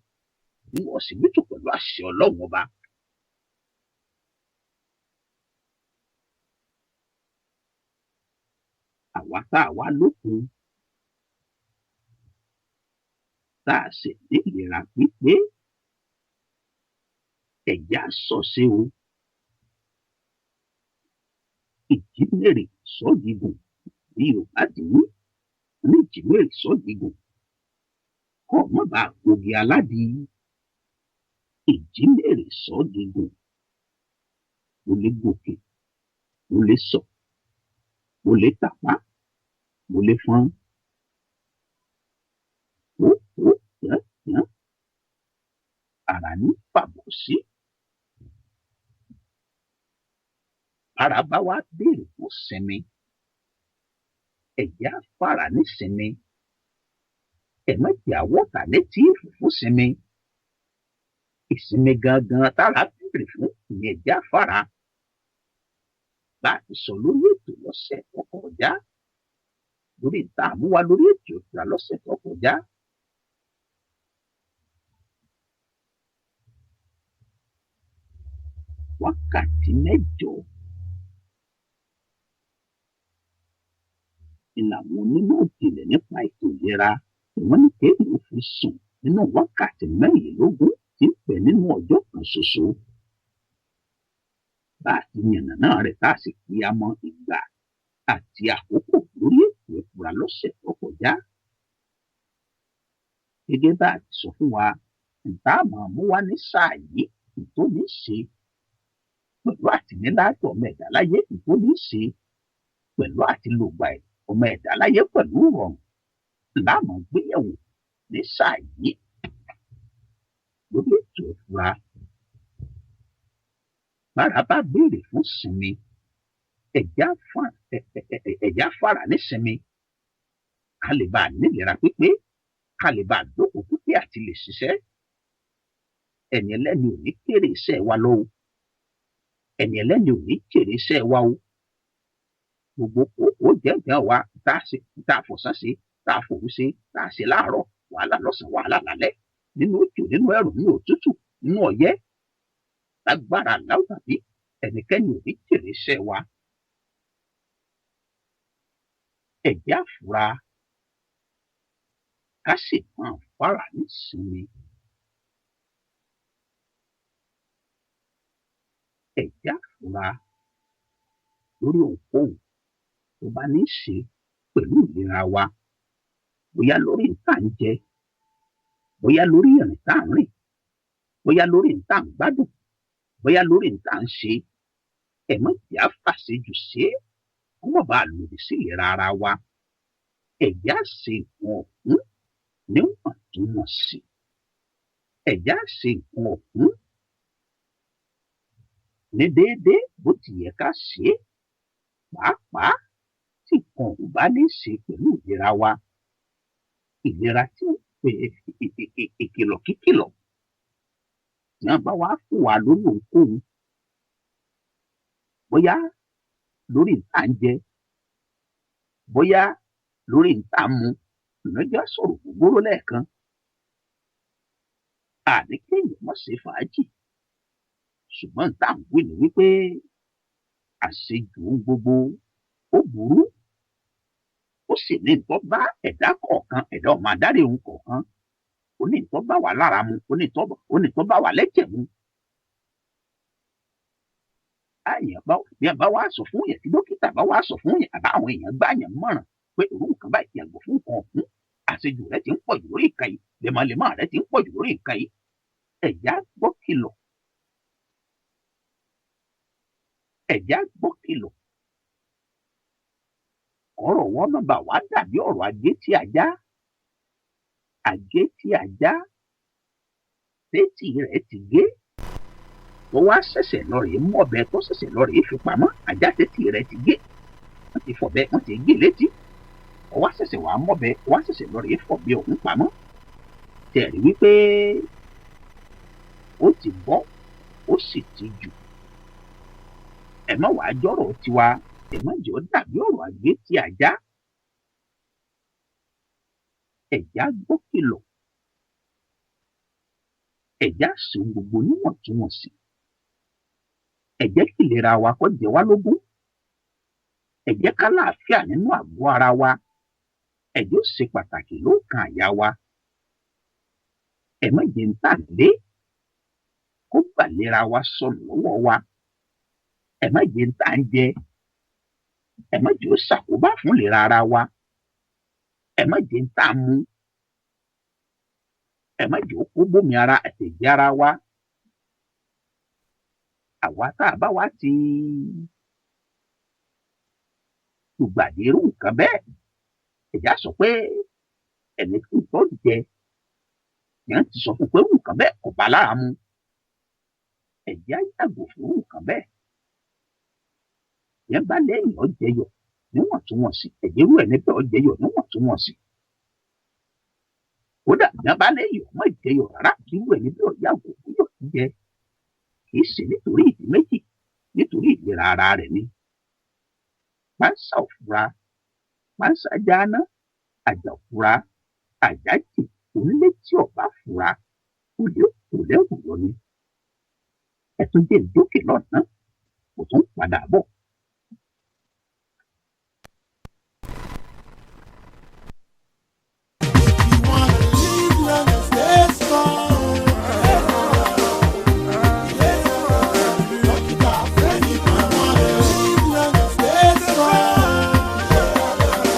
nínú ọsibítù pẹ̀lú àṣẹ Ọlọ́run Ọba. Àwa tá a wá lókun, tá a sì ní ìlera pípé, ẹ̀jẹ̀ á sọ̀sẹ̀ o. Ìjímèrè sọ́gígùn bí Yorùbá ti wí, ní ìjímèrè sọ́gígùn kọ́ mọ́ bá ògì aládìí. Ìjímèrè sọ́gígùn, mo lè gòkè, mo lè sọ̀, mo lè tàpá, mo lè fọ́n. Ó ó yán yán, ara ní fàbọ̀ sí. Ara bá wá béèrè fún sinmi, ẹ̀jẹ̀ á fara ní sinmi. Ẹ má jẹ́ àwọ̀tà létí fún sinmi. Ìsinmi gangan tára béèrè fún ìyẹn ẹ̀jẹ̀ á fara. Bá a ti sọ lórí ètò lọ́sẹ̀ tó kọjá, lórí ìta àmúwá lórí ètò ìtura lọ́sẹ̀ tó kọjá. Wákàtí 8 ni làwọn onímọ̀ ìjìnlẹ̀ nípa ètò ìlera tí wọ́n ní kéèyàn fi sùn nínú wákàtí 24 tí ń pẹ nínú ọjọ́ kan ṣoṣo. Bá a ti yànnà náà rẹ̀ tá a sì fi amọ̀ ìgbà àti àkókò lórí ètò Ẹ̀fura lọ́sẹ̀ tó kọjá. Gẹ́gẹ́ bá a ti sọ fún wa, nta máa mú wá ní sáà yìí tó ní ṣe pẹ̀lú àtìníláàjọ ọmọ ẹ̀dá láyé, tó ní ṣe pẹ̀lú àtìlògbà ọmọ ẹ̀dá láyé pẹ̀lú ìrọ̀rùn láàmú gbéyẹ̀wò ní sáà yìí lórí ètò Ẹ̀fura. Bára bá béèrè fún sinmi, ẹ̀já fara nísinmi, ká lè bá a nílera pípé, ká lè bá a dókòó pípé àti lè ṣiṣẹ́. Ẹni ẹlẹ́ni ò ní kéré iṣẹ́ wa lọ o. Ẹni ẹlẹ́ni ò ní jèrè iṣẹ́ wa o. Gbogbo kòókòó jẹ́jẹ́ wa tá a ṣe, tá a fọ̀sán ṣe, tá a fòru ṣe, tá a ṣe láàárọ̀, wàhálà lọ́sàn-án, wàhálà lálẹ́, nínú òjò, nínú ẹ̀rùn, nínú òtútù, nínú ọyẹ́, lágbára aláwọ̀ tàbí ẹnikẹ́ni ò ní jèrè iṣẹ́ wa. Ẹ̀jẹ̀ àfura ká sì máa fara nísinmi. Ẹ̀jẹ̀ àfura lórí ohunkóhun tó bá ní í ṣe pẹ̀lú ìlera wa, bóyá lórí nǹkan à ń jẹ, Bóyá lórí ìrìn tá à ń rìn, bóyá lórí ìrìn tá à ń gbádùn, bóyá lórí ìrìn tá à ń ṣe, ẹ má jẹ́ á fàṣejù ṣe é kó má bàa lòdì sí ìlera ara wa. Ẹ jẹ́ á ṣe nǹkan ọ̀hún níwọ̀ntúnwọ̀nsì. Ẹ jẹ́ á ṣe nǹkan ọ̀hún ní déédéé bó ti yẹ ká ṣe é, pàápàá tí nǹkan ọ̀hún bá ní í ṣe pẹ̀lú ìlera wa. Ìlera tí ìkìlọ̀ kíkìlọ̀ tí wọ́n bá wá fún wa lórí ohunkóhun, bóyá lórí nǹkan à ń jẹ, bóyá lórí nǹkan à ń mu, ìnájọ́ sọ̀rọ̀ gbogbooro lẹ́ẹ̀kan. Àní kéèyàn má ṣe fàájì, ṣùgbọ́n nǹkan à ń wí ni wípé àṣejù ohun gbogbo ó burú, ó sì ní nǹkan bá ẹ̀dá kọ̀ọ̀kan, ẹ̀dá ọmọ adarí ohun kọ̀ọ̀kan, ó ní nǹkan bá wà lára mu, ó ní nǹkan bá wà lẹ́jẹ̀ mu. Bí a bá wá sọ fún yẹn, tí dókítà bá wá sọ fún yẹn, àbá àwọn èèyàn gbá yẹn mọ̀ràn pé irú nǹkan báyìí yàgò fún nǹkan ọ̀hún, àṣejù rẹ ti ń pọ̀ jù lórí nǹkan yìí, lemọ́lemọ́ rẹ ti ń pọ̀ jù lórí nǹkan yìí. Ẹ̀já gbọ́ kìlọ̀. Ẹ̀já gbọ́ kìlọ̀. Ọ̀rọ̀ wọn má bà wá dàbí ọ̀rọ̀ ajé tí ajá. Ajé tí ajá tétí rẹ̀ ti gé. Tó wá ṣẹ̀ṣẹ̀ lọ rèé mú ọ̀bẹ tó ṣẹ̀ṣẹ̀ lọ rèé fi pamọ́, ajá tétí rẹ̀ ti gé. Wọ́n ti fọ̀bẹ, wọ́n ti gé létí. Ó wá ṣẹ̀ṣẹ̀ wá mọ́bẹ, ó wá ṣẹ̀ṣẹ̀ lọ rèé fọ̀bẹ ọ̀hún pamọ́. Tẹ̀rí wípé ó ti bọ́, ó sì ti jù. Ẹ má wàá jọ̀rọ̀ tiwa, ẹ má jẹ́ ó dàbí ọ̀rọ̀ àgbé tí ajá. Ẹ̀já gbọ́ kìlọ̀. Ẹ̀já ṣe ohun gbogbo níwọ̀ntúnwọ̀nsì. Ẹ jẹ́ kí ìlera wa kó jẹ wá lógún. Ẹ jẹ́ ká láàfíà nínú àgọ́ ara wa. Ẹ jẹ́ ó ṣe pàtàkì lóòkan àyà wa. Ẹ má jẹ́ ń tà lé kó gbàlera wa sọnù lọ́wọ́ wa. Ẹ má jẹ́ ń tà ń jẹ. Ẹ má jẹ́ ó ṣàkóbá fún ìlera ara wa. Ẹ má jẹ́ ń tà mu. Ẹ má jẹ́ ó kó bómi ara àtẹ̀jẹ́ ara wa. Àwa tá a bá wá ti lùgbàdì irú nǹkan bẹ́ẹ̀, ẹ̀já sọ pé ẹni tí nǹkan jẹ yẹn ti sọ fún pé irú nǹkan bẹ́ẹ̀ kò bá lára mu. Ẹ̀já yàgò fún irú nǹkan bẹ́ẹ̀. Yẹn bá lẹ́yìn ọ̀jẹyọ̀ níwọ̀ntúnwọ̀nsì, ẹ̀jẹ̀ irú ẹni bẹ́ẹ̀ ọ̀jẹyọ̀ níwọ̀ntúnwọ̀nsì. Kódà yẹn bá lẹ́yìn ọmọ ìjẹyọ̀ rárá, kí irú ẹni bẹ́ẹ̀ yàgò fún yọ̀ jíjẹ. Kì í ṣe nítorí ìdí méjì, nítorí ìlera ara rẹ̀ ni. Pánsá ò fura, pánsá jáná, àjà ò fura, àjà jì, onílé tí ọ̀bá fura, olè kò lẹ́wù lọ ni. Ẹ tún jẹ́ ìdókè lọ́nà, kò tún padà bọ̀.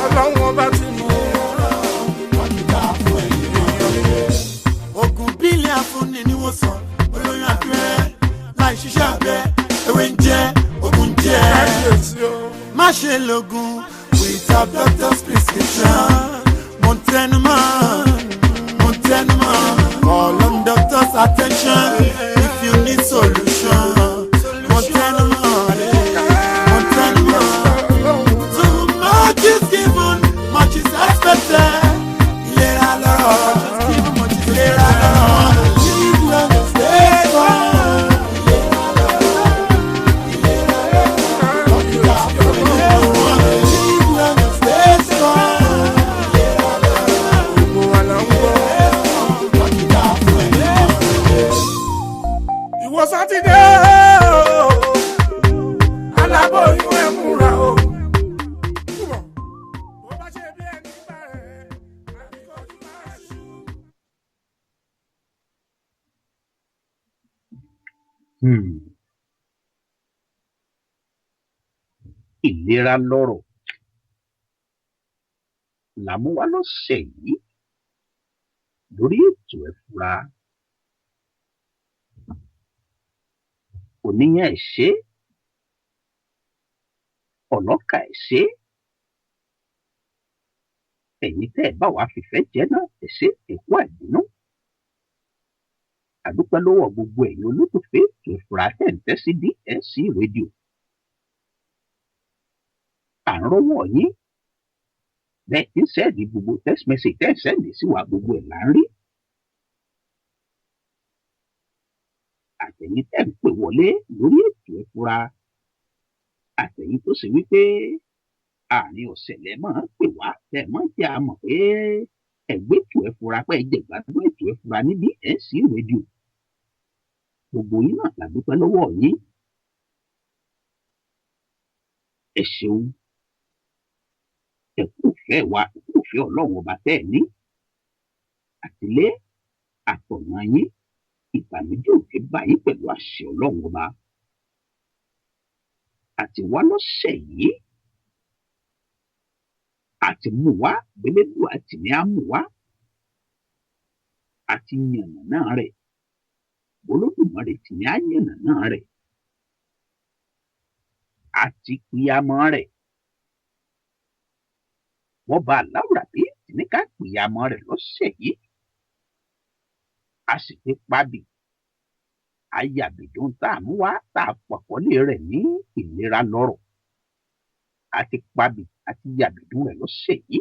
Ọlọ́run ọba ti mú. Oògùn bílẹ̀ afúnni ni wọ́n sàn, olóyún abẹ́rẹ́ láì ṣiṣẹ́ abẹ, ewé ń jẹ́, oògùn ń jẹ́. Kábíyèsí o. Má ṣe lògùn without doctor's prescription. Mo ń tẹnu mọ́, mo ń tẹnu mọ́. Call on doctor's attention if you need solution. Mo ń tẹnu mọ́, mo ń tẹnu mọ́. Too much is given, much is expected. Ìlera lọ́rọ̀, ìlera lọ́rọ̀. Live long and stay strong. Live long and stay strong. Gbogbo wa là ń gbọ́. Ìwọ Sátidé o, aláboyún ẹ múra o. Túbọ̀, bó bá ṣe bí ẹni bá rẹ̀, àbí kọjú máa ṣú. Ìlera lọ́rọ̀ làmúwá lọ́sẹ̀ yìí. Lórí ètò Ẹ Fura, oníyàn ẹ̀ ṣe, ọlọ́kà ẹ̀ ṣe, ẹ̀yin tẹ́ ẹ̀ bá wàá fìfẹ́ jẹ́ náà ẹ̀ ṣe, ẹ̀kú àìbínú. Àdúpẹ́ lọ́wọ́ gbogbo ẹ̀yin olólùfẹ́ ètò Ẹ Fura tẹ̀ ń tẹ́ sí DSC rédíò. À ń rọ́wọ́ yín bẹ́ẹ̀ tí ń sẹ́ẹ̀dì gbogbo text message tẹ́ ń sẹ́ẹ̀dì sí wa, gbogbo ẹ̀ là ń rí. Àtẹ̀yin tẹ́ ń pè wọlé lórí ètò Ẹ Fura, àtẹ̀yin tó ṣe wípé àárín ọ̀sẹ̀ lẹ máa ń pè wá, tẹ́ máa ń jẹ́ a mọ̀ pé ẹgbẹ́ ètò Ẹ Fura, pé ẹ jẹ̀gbádùn ètò Ẹ Fura ní DSC rédíò, gbogbo yín náà la dúpẹ́ lọ́wọ́ yín. Ẹ ṣeun, ẹ kú ìfẹ́ wa, ẹ kú ìfẹ́ Ọlọ́run ọba tẹ́ ẹ ní àtìlé àtọ̀nà yín. Ìbànújẹ́ ò ní bá yín pẹ̀lú àṣẹ Ọlọ́run ọba. Àti wá lọ́sẹ̀ yìí, àti mú wá gbẹlẹ́dùn, àti ní á mú wá, àti yànnàná rẹ̀, Olódùmarè tí ní á yànnàná rẹ̀, àti pìyàmọ́ rẹ̀, wọ́n bá aláwùrábí tí ní ká pìyàmọ́ rẹ̀ lọ́sẹ̀ yìí, a sì fi pabì ayàbìdún tá a mú wá, tá a pàkọ́lé rẹ̀ ní ìlera lọ́rọ̀. Àti pabì àti yàbìdún rẹ̀ lọ́sẹ̀ yìí.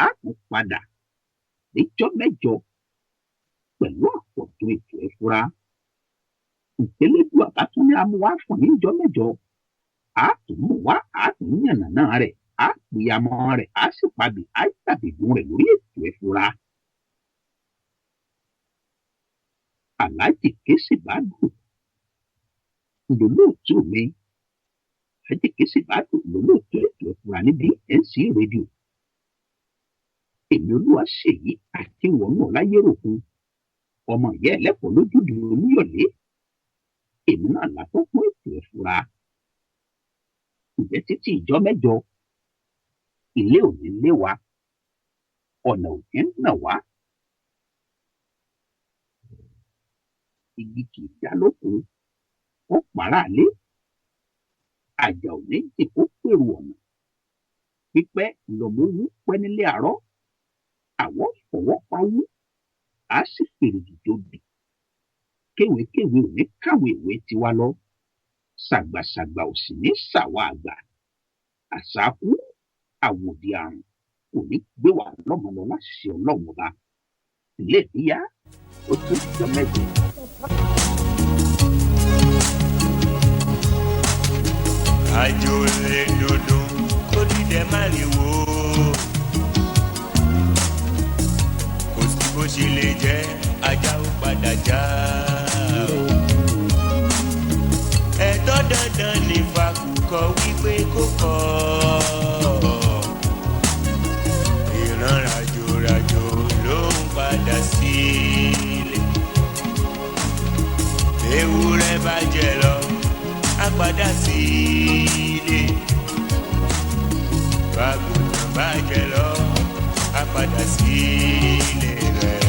A tún padà níjọ́ mẹ́jọ pẹ̀lú àpọ̀tún ètò Ẹ Fura. Ìtẹ́lẹ́dùn àbátúndé amúwá fún níjọ́ mẹ́jọ, a tún mú wá, a tún yànnàná rẹ̀, a pìyàmọ́ rẹ̀, a sì pabì ayàbìdún rẹ̀ lórí ètò Ẹ Fura. Aláàjì Kéṣì Bádùn lólóòtú mi, Aláàjì Kéṣì Bádùn lólóòtú ètò Ẹ Fura ní DNC rédíò. Èmi Olúwaṣèyí àti wọnú ọláyéròkun, ọmọ ìyá ẹlẹ́kọ̀ọ́ lójúde Olúyọ̀lé, èmi náà látọ́kùn ètò Ẹ Fura. Ǹjẹ́ títí ìjọ mẹ́jọ, ilé ò ní lé wa, ọ̀nà ò ní nà wá, igi kì í dá lóko ó pàráàlé, àjà ò ní jìn kó pèrò ọ̀nà, pípẹ́ lọ́mọ owó pẹ́ nílé àárọ̀, àwọ̀ fọwọ́ pawú, á sì fèrègì jòbì, kéwékéwé ò ní káwọn ìwé tiwa lọ, ṣàgbàṣàgbà ò sì ní ṣàwa àgbà, àṣàkú àwòdì àrùn kò ní gbé wa lọ́mọ lọ láṣẹ Ọlọ́run ọba. Ilé ìyá ó tún jọ mẹ́jọ. Àjò lè dodo kó dídẹ má lè wò ó. Kò sí bó ṣe lè jẹ́, ajá ó padà já o. Ẹ̀tọ́ dandan ní fakùkọ wípé kó kọ́. Ìran ràjòràjò ló ń padà sílé. Ewúrẹ́ bá jẹ lọ, á padà sílé. Bágùntàn bá jẹ lọ, á padà sílé rẹ̀.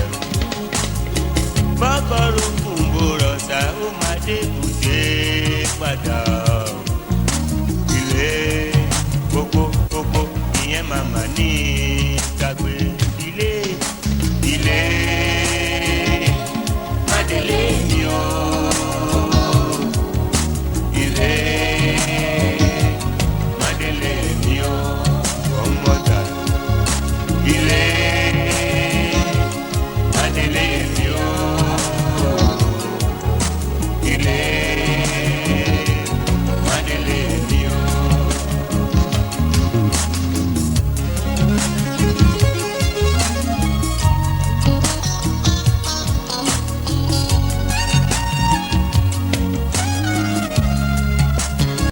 Bọ́kọ̀rọ̀ kùn bó rọ̀ṣà, ó máa dé bùté padà.